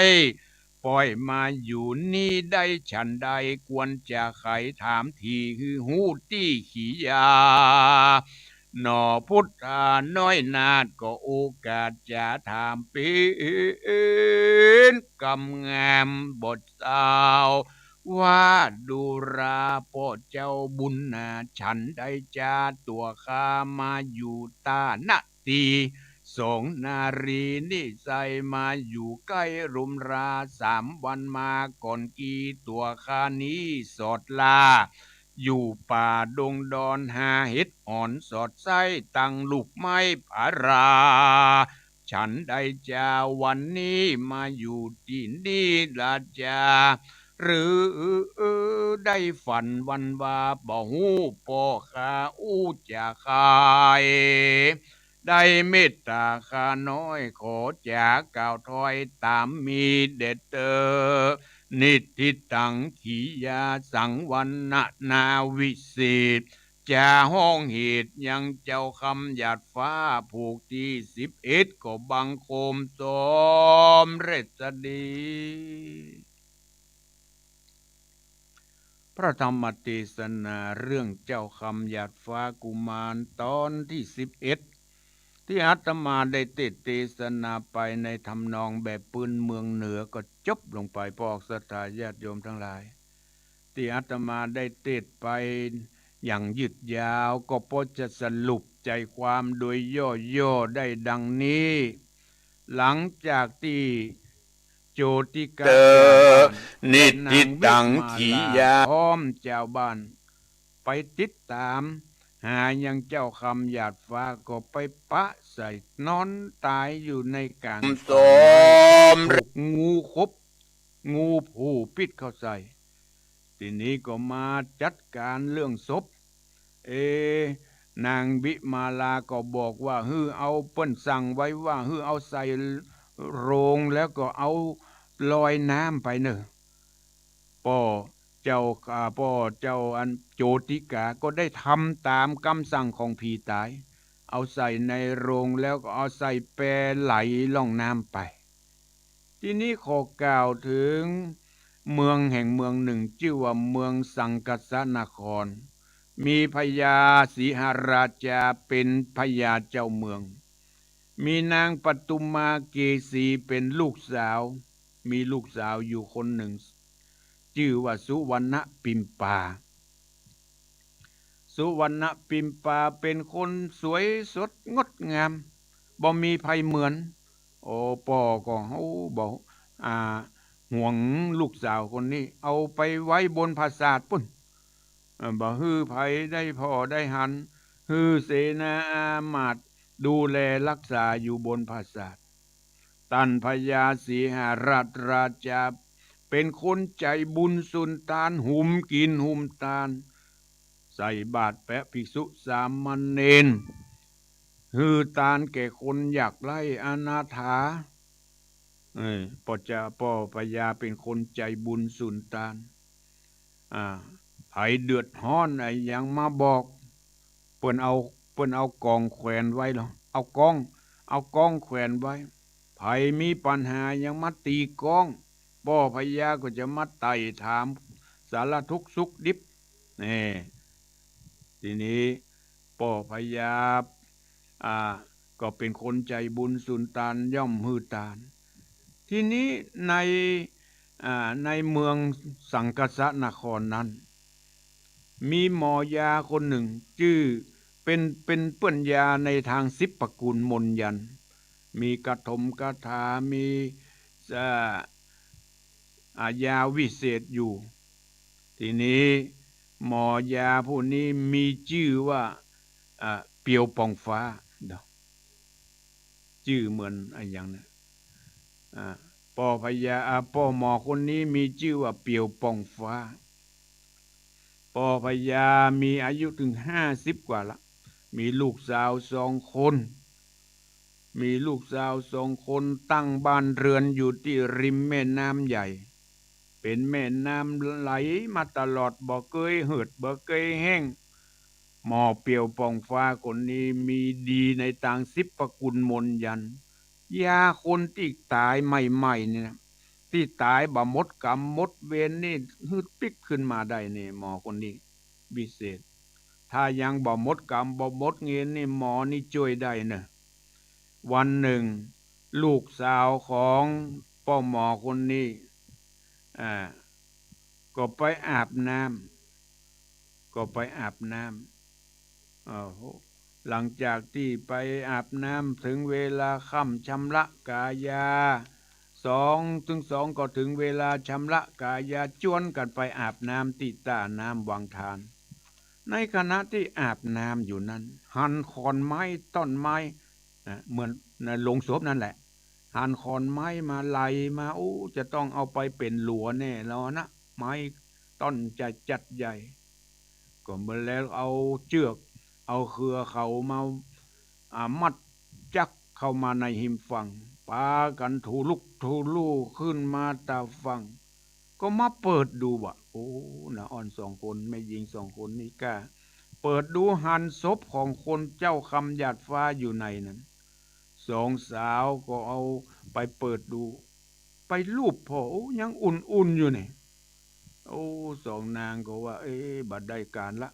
ป้อยมาอยู่นี่ได้ฉันใด ควรจะไขถามถี่ หื้อฮู้ตี้ขียา หน่อพุทธาน้อยนาฏก็โอกาสจะถามเป๋นกำงามบ่เซา ว่าดูราป้อเจ้าบุญนา ฉันได้จาตั๋วข้ามาอยู่ต้านาตี้ สองนารีนี่ใส่มาอยู่ใก้ลุมรา สามวันมาก่อนกี้ตั๋วข้านี้สอดลา อยู่ป่าดงดอนหาเห็ดอ่อนสอดไส้ตังลูกไม้ผารา ฉันได้จาวันนี้มาอยู่ตี้นี่ละจา หรือได้ฝันวันวาบ่ฮู้ป้อข้าอู้จะใค ได้เมตต๋าข้าน้อย ขอจ๋ากล่าวถ้อยต๋ามมีแด่เต๊อะ นิฏฐิตัง ขียา สัง วรรณนาวิเศษ จาฮ้องเหตุยังเจ้าคำหยาดฟ้า ผูกตี้สิบเอ็ด ก็บังคมสมเร็จดี พระธรรมเตสนาเรื่องเจ้าคำหยาดฟ้ากุมารตอนตี้สิบเอ็ด ตี้อาตมาได้เตสน์เตสนาไปในทำนองแบบปื้นเมืองเหนือก็จบลงไป ป้อศรัทธาญาติโยมตังหลาย ตี้อาตมาได้เตสน์ไปอย่างยืดยาว ก็ป้อจะสรุปใจ๋ความโดยย่อๆ ได้ดังนี้ หลังจากตี้โจติกา เตอะ นิฏฐิตัง ขียา พร้อมจาวบ้าน ไปติดต๋ามหายังเจ้าคำหยาดฟ้า ก็ไปปะใส่นอนต๋ายอยู่ในก๋าง สม ถูกงูขบ งูผู้ปิดเข้าใส่ ตี้นี้ก็มาจัดก๋านเรื่องศพ เอ นางวิมาลาก็บอกว่า หื้อเอา เปิ้นสั่งไว้ว่า หื้อเอาใส่โลงแล้วก็เอาลอยน้ำไปเน่อ ป้อเจ้า อ่า ป้อเจ้าอันโจติกาก็ได้ทำต๋ามกำสั่งของผีต๋าย เอาใส่ในโลงแล้วก็เอาใส่แปไหลล่องน้ำไป ตี้นี้ขอกล่าวเถิงเมืองแห่งเมืองนึ่ง จื้อว่าเมืองสังกัสสนคร มีพญาสีหราชาเป๋นพญาเจ้าเมือง มีนางปทุมมาเกสีเป๋นลูกสาว มีลูกสาวอยู่คนนึ่ง จื้อว่าสุวรรณปิมปา สุวรรณปิมปาเป๋นคนสวยสดงดงาม บ่มีใผเหมือน โอ้ ป้อก็ โอ้ บ่ อ่า ห่วงลูกสาวคนนี้ เอาไปไว้บนปราสาทปู้น เอ่อ บ่หื้อใผได้ผ่อได้หัน หื้อเสนาอามาตย์ดูแลฮักษาอยู่บนปราสาท ต้านพญาสีหราชราชาเป๋นคนใจ๋บุญสุนตาน หุมกิ๋นหุมตาน ใส่บาตรแปะภิกษุสามเณร หื้อตานแก่คนยากไร้อนาถา เออ ป้อจะ ป้อพญาเป๋นคนใจ๋บุญสุนตาน อ่า ใผเดือดฮ้อนอะหยังมาบอก เปิ้นเอา เปิ้นเอากองแขวนไว้ลอ เอากอง เอากองแขวนไว้ ใผมีปัญหาหยังมาตี๋กอง ป้อพญาก็จะมาไต่ถามสารทุกข์สุขดิบ แน่ ตี้นี้ป้อพญา อ่า ก็เป๋นคนใจ๋บุญสุนตาน ย่อมหื้อตาน ตี้นี้ใน อ่า ในเมืองสังกัสสนครนั้น มีหมอยาคนนึ่ง จื้อ เป๋น เป๋นเปื้อนยาในตางสิบประกูลมนต์ยันต์ มีกะถมกะถา มี อ่า อ่า ยาวิเศษอยู่ ตี้นี้หมอยาผู้นี้มีจื้อว่า อ่า เปียวป่องฟ้า จื้อเหมือนอะหยังเนี่ย อ่า ป้อพญา อ่า ป้อหมอคนนี้มีจื้อว่าเปียวป่องฟ้า ป้อพญามีอายุเถิงห้าสิบกว่าละ มีลูกสาวสองคน มีลูกสาวสองคนตั้งบ้านเฮือนอยู่ตี้ริมแม่น้ำใหญ่ เป๋นแม่น้ำไหลมาตลอด บ่เกยเหือด บ่เกยแห้ง หมอเปียวป่องฟ้าคนนี้มีดีในตางสิบประกูลมนต์ยันต์ ยาคนตี้ต๋ายใหม่ๆ นี่นะ ตี้ต๋ายบ่หมดกรรมหมดเวรนี่ หื้อปิ๊กขึ้นมาได้นี่ หมอคนนี้วิเศษ ถ้ายังบ่หมดกรรมบ่หมดเวรนี่ หมอนี่จ้วยได้เน่อ วันนึ่ง ลูกสาวของป้อหมอคนนี้ อ่า ก็ไปอาบน้ำ ก็ไปอาบน้ำ อ้าว หลังจากตี้ไปอาบน้ำ เถิงเวลาค่ำชำระกายา สอง ตึงสองก็เถิงเวลาชำระกายา จวนกั๋นไปอาบน้ำตี้ต้าน้ำวังทาน ในขณะตี้อาบน้ำอยู่นั้น หันขอนไม้ต้นไม้ นะ เหมือนในโลงศพนั่นแหละ หันขอนไม้มาไหลมา โอ้ จะต้องเอาไปเป๋นหลัวแน่แล้วนะ ไม้ต้นจะจัดใหญ่ ก็เมื่อแล้วเอาเจื้อก เอาเขื่อเขามา อ่า มัดจั๊กเข้ามาในฮิมฝั่ง ปากั๋นถูลุกถูลู่ขึ้นมาต๋ามฝั่ง ก็มาเปิดดูว่า โอ้ น้าอ่อนสองคน แม่ญิงสองคนนี้ก้า เปิดดูหันศพของคนเจ้าคำหยาดฟ้าอยู่ในนั้น สองสาวก็เอาไปเปิดดู ไปลูบผ่อ โอ้ ยังอุ่นๆ อยู่นี่ โอ้ สองนางก็ว่า เอ๊ะ บ่ได้ก๋านละ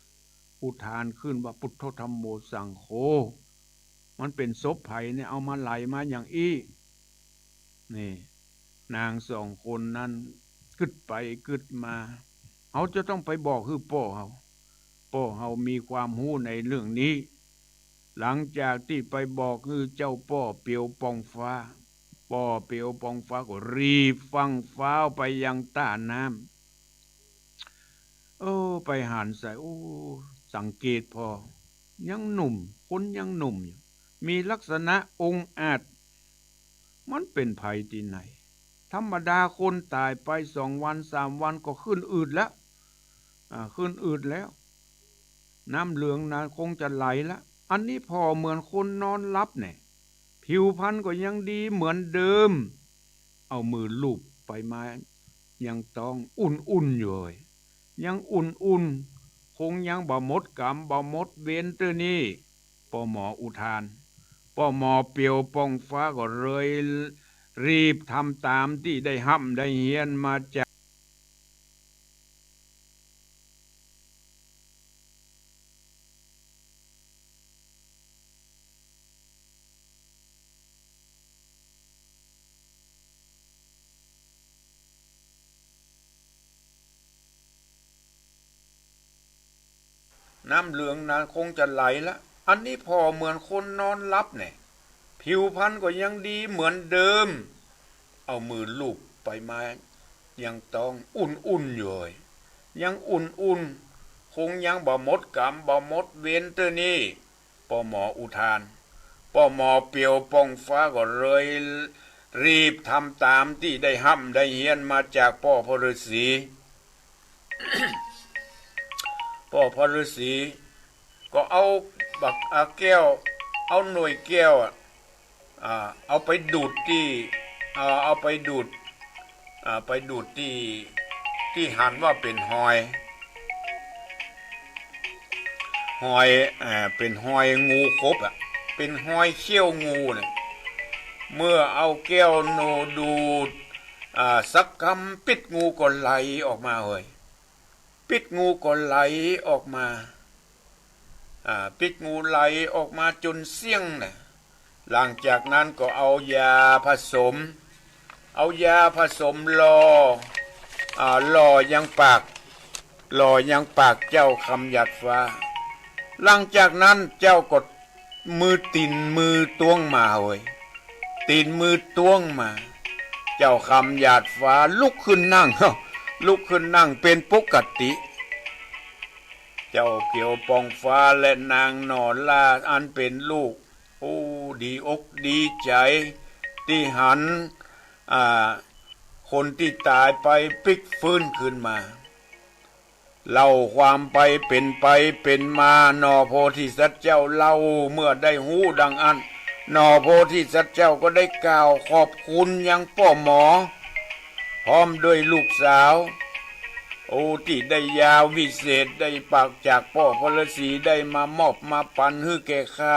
อุทานขึ้นว่า ปุทโธ ธัมโม สังโฆ มันเป๋นศพใผเนี่ย เอามาไหลมาอย่างอี้ นี่ นางสองคนนั้นกึ๊ดไปกึ๊ดมา เฮาจะต้องไปบอกหื้อป้อเฮา ป้อเฮามีความฮู้ในเรื่องนี้ หลังจากตี้ไปบอกหื้อเจ้าป้อเปียวปองฟ้า ป้อเปียวปองฟ้าก็รีบฟั่งฟ้าวไปยังต้าน้ำ เออ ไปหันใส่ โอ้ สังเกตผ่อ ยังหนุ่ม คนยังหนุ่มอยู่ มีลักษณะองอาจ มันเป๋นใผตี้ไหน ธรรมดาคนต๋ายไปสองวันสามวันก็ขึ้นอืดแล้ว อ่า ขึ้นอืดแล้ว น้ำเหลืองนะคงจะไหลละ อันนี้ผ่อเหมือนคนนอนหลับเนี่ย ผิวพรรณก็ยังดีเหมือนเดิม เอามือลูบไปมายังต๊อง อุ่นๆ อยู่เฮ้ย ยังอุ่นๆ คงยังบ่หมดก๋รรมบ่หมดเวรเตื้อนี่ ป้อหมออุทาน ป้อหมอเปียวปองฟ้าก็เลยรีบทำต๋ามตี้ได้ฮ่ำได้เฮียนมาจาก น้ำเหลืองนะคงจะไหลละ อันนี้ผ่อเหมือนคนนอนหลับเนี่ย ผิวพรรณก็ยังดีเหมือนเดิม เอามือลูบไปมายังต๊อง อุ่นๆ อยู่เฮ้ย ยังอุ่นๆ คงยังบ่หมดก๋รรมบ่หมดเวรเตื้อนี่ ป้อหมออุทาน ป้อหมอเปียวปองฟ้าก็เลยรีบทำต๋ามตี้ได้ฮ่ำได้เฮียนมาจากป้อพ่อฤๅษี ป้อพ่อฤๅษีก็เอาบัก อ่า แก้ว เอาหน่วยแก้วอะ อ่า เอาไปดูดตี้ อ่า เอาไปดูด อ่า ไปดูดตี้ ตี้หันว่าเป๋นฮอย ฮอย อ่า เป๋นฮอยงูขบอะ เป๋นฮอยเขี้ยวงูเนี่ย เมื่อเอาแก้วโนดูด อ่า สักกำ ปิ๊ดงูก็ไหลออกมาเฮ้ย ปิ๊ดงูก็ไหลออกมา อ่า ปิ๊ดงูไหลออกมาจ๋นเสี้ยงน่ะ หลังจากนั้นก็เอายาผสม เอายาผสมหล่อ อ่า หล่อยังปาก หล่อยังปากเจ้าคำหยาดฟ้า หลังจากนั้นเจ้าก็ มือตี๋นมือต้วงมาเฮ้ย ตี๋นมือต้วงมา เจ้าคำหยาดฟ้าลุกขึ้นนั่ง ลุกขึ้นนั่งเป๋นปกติ เจ้าเปียวปองฟ้าและนางหน่อล่าอันเป๋นลูก โอ้ ดีอกดีใจ๋ ตี้หัน อ่า คนตี้ต๋ายไปปิ๊กฟื้นขึ้นมา เล่าความไปเป๋นไปเป๋นมา หน่อโพธิสัตว์เจ้าเล่า เมื่อได้ฮู้ดังอั้น หน่อโพธิสัตว์เจ้าก็ได้กล่าวขอบคุณยังป้อหมอ พร้อมด้วยลูกสาว โอ้ ตี้ได้ยาวิเศษได้ปากจากป้อพ่อฤๅษีได้มามอบมาปันหื้อแก่ข้า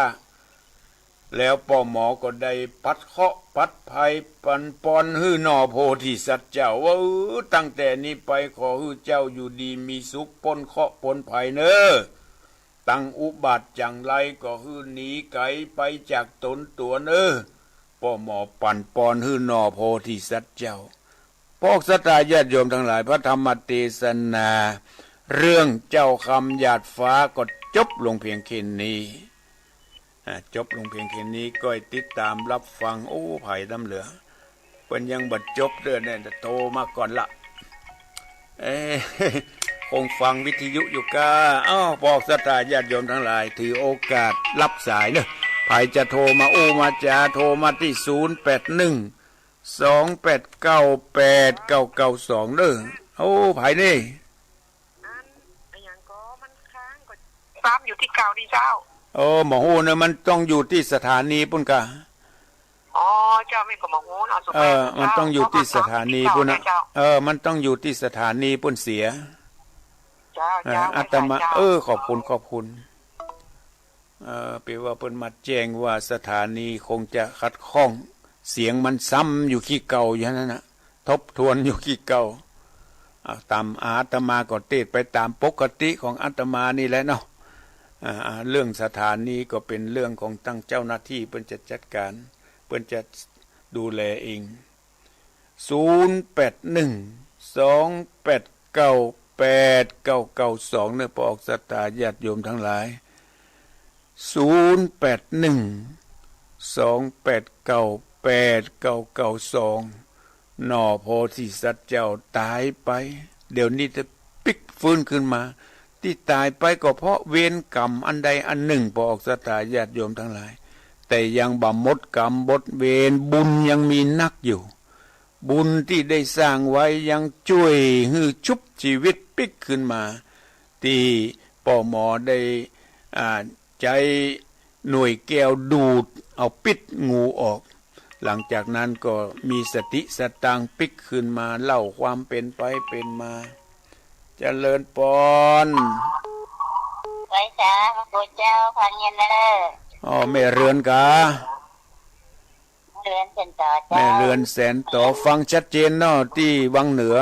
แล้วป้อหมอก็ได้ปัดเคราะห์ปัดภัยปันปอนหื้อหน่อโพธิสัตว์เจ้าว่า เออ ตั้งแต่นี้ไปขอหื้อเจ้าอยู่ดีมีสุข ป๊นเคราะห์ป๊นภัยเน่อ ตั้งอุบัติจั่งใดก็หื้อหนีไก๋ไปจากต๋นตั๋วเน่อ ป้อหมอปันปอนหื้อหน่อโพธิสัตว์เจ้า ออกศรัทธาญาติโยมตังหลาย พระธรรมเตสนา เรื่องเจ้าคำหยาดฟ้าก็จบลงเพียงแค่นี้ อ่า จบลงเพียงแค่นี้ ก็ให้ติดตามรับฟัง โอ้ ไผลำเหลือ เปิ้นยังบ่จบเตื้อเนี่ย โทรมาก่อนละ เอ๊ะ คงฟังวิทยุอยู่ก้า อ้าว พอออกศรัทธาญาติโยมตังหลาย ถือโอกาสรับสายเนาะ ไผจะโทรมาอู้มาจ๋า โทรมาตี้ ศูนย์แปดหนึ่ง สองแปดเก้า แปดเก้าเก้าสอง เด้อ โอ้ ไผนี่ อัน อะหยังก็มันค้างก็ ซ้ำอยู่ตี้เก่านี่เจ้า โอ้ บ่ฮู้เนาะ มันต้องอยู่ตี้สถานีปุ้นก้า อ๋อ เจ้า แม่ก็บ่ฮู้เนาะ สุดท้าย เออ มันต้องอยู่ตี้สถานีปุ้นนะ เจ้า เออ มันต้องอยู่ตี้สถานีปุ้นเสีย เจ้า เออ เจ้า อาตมา เออ ขอบคุณ ขอบคุณ เออ เป๋นว่าเปิ้นมาแจ้งว่าสถานีคงจะขัดข้อง เสียงมันซ้ำอยู่ขี้เก่าอยู่หั้นน่ะ ทบทวนอยู่ขี้เก่า อ่า ต๋ามอาตมาก็เตสน์ไปต๋ามปกติของอาตมานี่แหละเนาะ อ่า อ่า เรื่องสถานีก็เป๋นเรื่องของตังเจ้าหน้าตี้เปิ้นจะจัดก๋าน เปิ้นจะดูแลเอง ศูนย์แปดหนึ่ง สองแปดเก้า แปดเก้าเก้าสอง เนาะ พอออกศรัทธาญาติโยมตังหลาย ศูนย์แปดหนึ่ง สองแปดเก้า แปดเก้าเก้าสอง หน่อโพธิสัตว์เจ้าต๋ายไป เดี๋ยวนี้จะปิ๊กฟื้นขึ้นมา ตี้ต๋ายไปก็เพราะเวรกรรมอันใดอันนึ่ง ปอออกศรัทธาญาติโยมตังหลาย แต่ยังบ่หมดกรรมหมดเวร บุญยังมีนักอยู่ บุญตี้ได้สร้างไว้ยังจ้วยหื้อชุบชีวิตปิ๊กขึ้นมา ตี้ป้อหมอได้ อ่า ใจ๊หน่วยแก้วดูดเอาปิ๊ดงูออก หลังจากนั้นก็มีสติสตางค์ปิ๊กขึ้นมาเล่าความเป๋นไปเป๋นมา เจริญปอน ไหว้สาพระคุณเจ้า ฟังอยู่เน่อ อ๋อ แม่เรือนกา เรือนแสนต่อเจ้า แม่เรือนแสนต่อ ฟังชัดเจนเนาะ ตี้วังเหนือ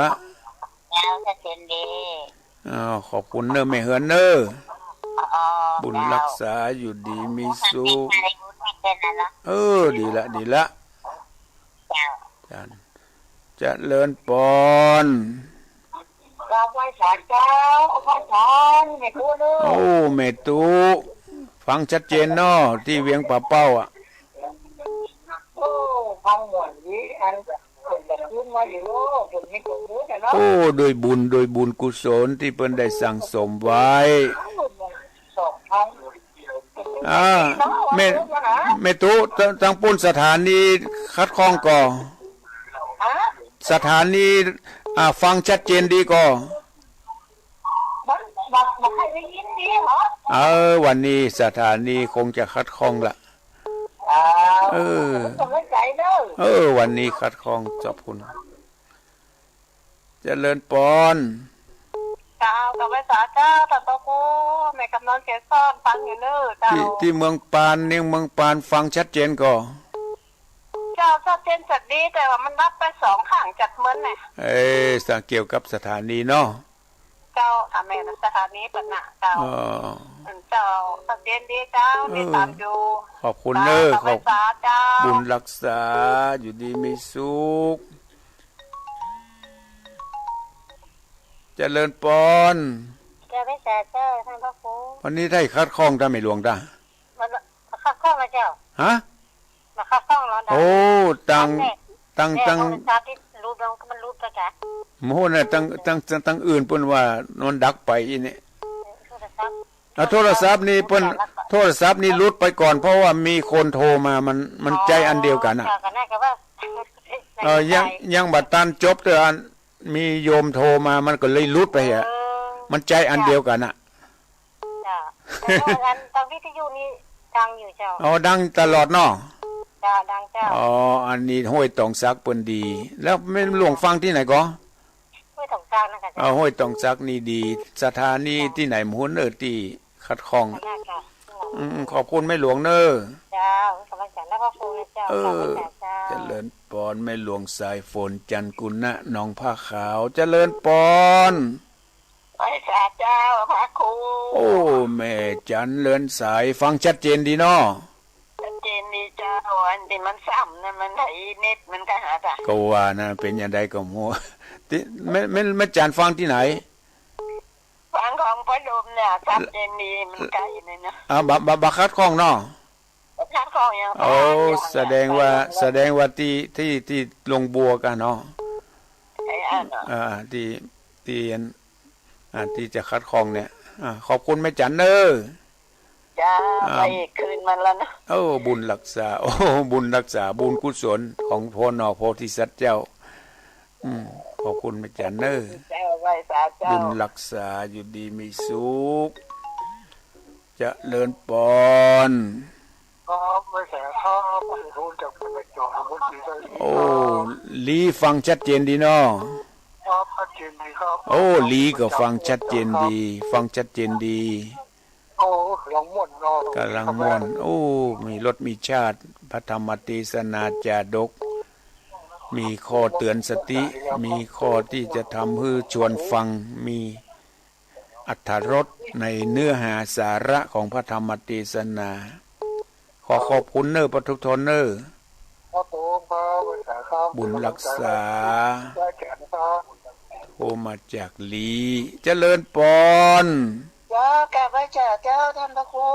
เจ้า ชัดเจนดี อ้าว ขอบคุณเน่อแม่เฮือนเน่อ อ๋อ บุญ เจ้า รักษาอยู่ดีมีสุข ทำปีใหม่บุญไม่เป็นน่ะเนาะ เออ ดีละ ดีละ เจ้า เจริญปอน กราบไหว้สาเจ้า ไหว้สาแม่ตุ๊เน่อ โอ้ แม่ตุ๊ ฟังชัดเจนเนาะ ตี้เวียงป่าเป้าอะ โอ้ ฟังม่วนดี อัน เปิ้นก็คืนมาอยู่ เปิ้นมีความรู้แท้เนาะ โอ้ ด้วยบุญ ด้วยบุญกุศลตี้เปิ้นได้สั่งสมไว้ สองครั้ง อ่า แม่ แม่ตุ๊ ตัง ตังปุ้นสถานีขัดข้องก่อ ฮะ สถานี อ่า ฟังชัดเจนดีก่อ บ่ บ่ บ่ค่อยได้ยินดีเหรอ เออ วันนี้สถานีคงจะขัดข้องละ อ้าว เออ ขอบคุณเน่อ เออ วันนี้ขัดข้อง ขอบคุณ เจริญปอน เจ้า กราบไหว้สาเจ้า ต้านพระครู แม่กำนอนเกสร ฟังอยู่เน่อเจ้า ตี้ ตี้เมืองปาน เนียงเมืองปาน ฟังชัดเจนก่อ เจ้า ชัดเจนชัดดี แต่ว่ามันดับไปสองข้างจัดเมินน่ะ เอ้ย สังเกี่ยวกับสถานีเนาะ เจ้า อ่ะ แม่นสถานีเปิ้นน่ะ เจ้า อ๋อ อืม เจ้า ชัดเจนดีเจ้า เออ ติดตามอยู่ ขอบคุณเน่อ เจ้า ขอบ กราบไหว้สาเจ้า บุญรักษา อยู่ดีมีสุข เจริญปอน กราบไหว้สาเจ้า ต้านพระครู วันนี้ได้ขัดข้องตาแม่หลวงตา มันขัดข้องแล้วเจ้า ฮะ มาขัดข้องแล้วนะ โอ้ ตัง ตัง แม่ ตัง แม่ ตัง โทรศัพท์ตี้หลุดลง มันหลุดไปกะ โอ้โห น่ะ ตัง ตัง ตัง ตังอื่นเปิ้นว่ามันดักไปอี้นี่ เออ โทรศัพท์ อ่ะ โทรศัพท์นี่เปิ้น โทรศัพท์นี่หลุดไปก่อน เพราะว่ามีคนโทรมา มัน มันใจ๊อันเดียวกั๋นน่ะ อ๋อ เจ้า ก็น่าจะว่า เออ ยัง ยังบ่ตันจบเตื้ออัน มีโยมโทรมา มันก็เลยหลุดไปอะ เออ มันใจ๊อันเดียวกั๋นน่ะ เจ้า แต่ว่าอันตามวิทยุนี่ดังอยู่เจ้า อ๋อ ดังตลอดเนาะ เจ้า ดังเจ้า อ๋อ อันนี้ห้วยตองสักเปิ้นดี แล้วแม่หลวงฟังตี้ไหนก่อ ห้วยตองสักนั่นกะเจ้า เออ ห้วยตองสักนี่ดี สถานีตี้ไหนบ่ฮู้เน่อตี้ขัดข้อง นั่นกะ อืม ขอบคุณแม่หลวงเน่อ เจ้า ขอบคุณเจ้า ขอบคุณเจ้า เออ ขอบคุณเจ้า เจริญปอน แม่หลวงสายฝน จันทร์กุณะ หนองผ้าขาว เจริญปอน ไหว้สาเจ้า พระครู โอ้ แม่จันทร์เรือนสาย ฟังชัดเจนดีเนาะ ชัดเจนดี เจ้า อันตี้มันซ้ำนะ มันไถเน็ตมันก็หาตา ก็ว่านะ เป๋นจะใดก็บ่ฮู้ ตี้ แม่ แม่ แม่จั๋นฟังตี้ไหน ฟังของป้อดมเนี่ย ชัดเจนดี มันใก้นี่นะ อ่า บ่ บ่ บ่ขัดข้องเนาะ บ่ขัดข้องหยัง โอ้ ยัง แสดงว่า ยัง แสดงว่าตี้ ตี้ ตี้โฮงบัวกั๋นเนาะ ไอ้อันเนาะ อ่า ตี้ ตี้อัน อ่า ตี้จะขัดข้องเนี่ย อ่า ขอบคุณแม่จั๋นเน่อ เจ้า อ่า ไปอีกคืนมันแล้วนะ โอ้ บุญรักษา โอ้ บุญรักษา บุญกุศลของพ่อหน่อโพธิสัตว์เจ้า อืม ขอบคุณแม่จั๋นเน่อ เจ้า ไหว้สาเจ้า บุญรักษา อยู่ดีมีสุข เจริญปอน ครับ ไหว้สาครับ โอ้ ลีฟังชัดเจนดีเนาะ ครับ ชัดเจนดีครับ โอ้ ลีก็ฟังชัดเจนดี ฟังชัดเจนดี โอ้ กำลังม่วนเนาะ กำลังม่วน โอ้ มีรสมีชาติ พระธรรมเทศนาจาดก มีข้อเตือนสติ มีข้อตี้จะทำหื้อชวนฟัง มีอรรถรสในเนื้อหาสาระของพระธรรมเทศนา ขอขอบคุณเน่อป้อทุกท่านเน่อ ครับผม ครับ ไหว้สาครับ บุญรักษา ไหว้สาครับ โทรมาจากลี เจริญปอน เจ้า กราบไหว้สาเจ้า ท่านพระครู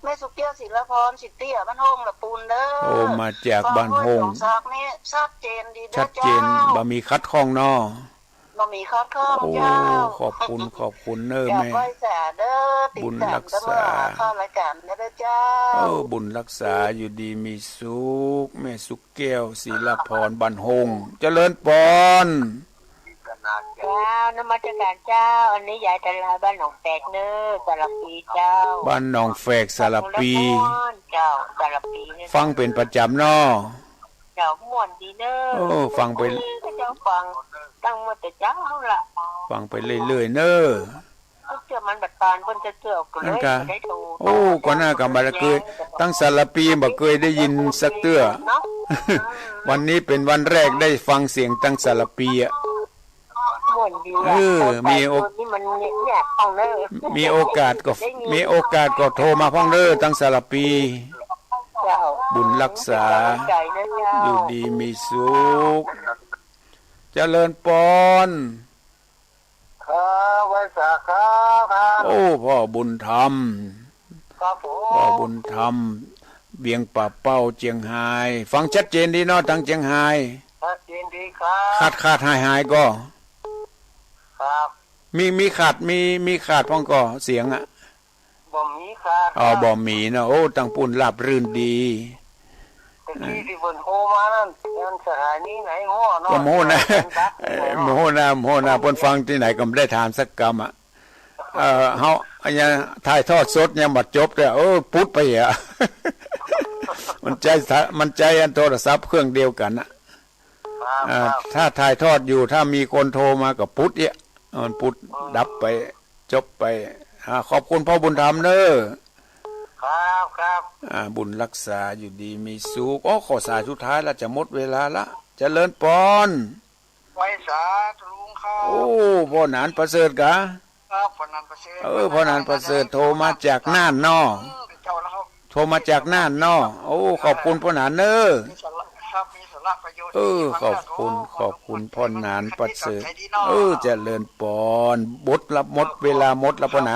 แม่สุขแก้ว ศิลาพร สิทธิ์เตี้ย บ้านโฮง ละปูนเน่อ โอ้ มาจากบ้านโฮง ฟังด้วยสองสากนี้ ชัดเจนดีเน่อ ชัดเจน เจ้า บ่มีขัดข้องเนาะ บ่มีขัดข้อง โอ้ เจ้า ขอบคุณ ขอบคุณเน่อ แม่ ไหว้สาเน่อ บุญรักษา ติดต๋ามตลอด เข้ารายก๋านเน่อเจ้า เออ บุญรักษา อยู่ดีมีสุข แม่สุขแก้ว ศิลาพร บ้านโฮง เจริญปอน เจ้า นมัสการเจ้า อันนี้ยายตะลา บ้านหนองแฝกเน่อ สารภีเจ้า บ้านหนองแฝก สารภี เจ้า สารภีเน่อ ฟังเป๋นประจ๋ำเนาะ เจ้า ม่วนดีเน่อ โอ้ ฟังไป เออ เจ้าฟัง ตั้งเมื่อแต่เจ๊าละ ฟังไปเรื่อยๆ เน่อ เตื้อมันบ่ตานเปิ้นจะเตื้อก็เลย อันกะ บ่ได้โต โอ้ ก่อนหน้าก็บ่ได้เกย ตังสารภีบ่เกยได้ยินสักเตื้อ เนาะ วันนี้เป๋นวันแรกได้ฟังเสียงตังสารภีอะ ม่วนดีอะ เออ มีโอ นี่มันเนี่ย ฟังเน่อ มีโอกาสก็ ได้ยิน มีโอกาสก็โทรมาพ่องเน่อ ตังสารภี เจ้า บุญรักษา ใจนะเจ้า อยู่ดีมีสุข เจริญปอน ครับ ไหว้สาครับ ครับ โอ้ ป้อบุญธรรม ครับผม ป้อบุญธรรม เวียงป่าเป้า เจียงฮาย ฟังชัดเจนดีเนาะ ตังเจียงฮาย ชัดเจนดีครับ ขาดขาดหายหายก่อ ครับ มี มีขาด มี มีขาดพ่องก่อ เสียงอะ บ่มีขาด อ๋อ ครับ บ่มีเนาะ โอ้ ตังปู้นราบรื่นดี ตะกี้ตี้เปิ้นโทรมานั้น ยังสถานีไหนฮ้อเนาะ ก็บ่ฮู้นะ เปิ้นดัก เอ่อ บ่ฮู้นะ บ่ฮู้นะ เปิ้นฟังตี้ไหนก็บ่ได้ถามสักกำอะ เอ่อ เฮา อันเนี้ย ถ่ายทอดสดยังบ่จบเลย เออ ปุ๊ดไปอะ มันใจ๊สะ มันใจ๊อันโทรศัพท์เครื่องเดียวกั๋นอะ ครับ อ่า ครับ ถ้าถ่ายทอดอยู่ ถ้ามีคนโทรมาก็ปุ๊ดเอี้ย มันปุ๊ด อืม ดับไป จบไป อ่า ขอบคุณป้อบุญธรรมเน่อ ครับ ครับ อ่า บุญรักษา อยู่ดีมีสุข โอ้ ข้อสายสุดท้ายละ จะหมดเวลาละ เจริญปอน ไหว้สาลุงครับ โอ้ ป้อหนานประเสริฐกา ครับ ป้อหนานประเสริฐ เออ ป้อหนานประเสริฐ โทรมาจากน่านเนาะ เออ เจ้าแล้วครับ โทรมาจากน่านเนาะ โอ้ ขอบคุณป้อหนานเน่อ มีสาระครับ มีสาระประโยชน์ เออ ดีมาก ขอบคุณ ขอบคุณป้อหนานประเสริฐ ใจดีเนาะ เออ เจริญปอน บทละหมด เวลาหมดละป้อหนาน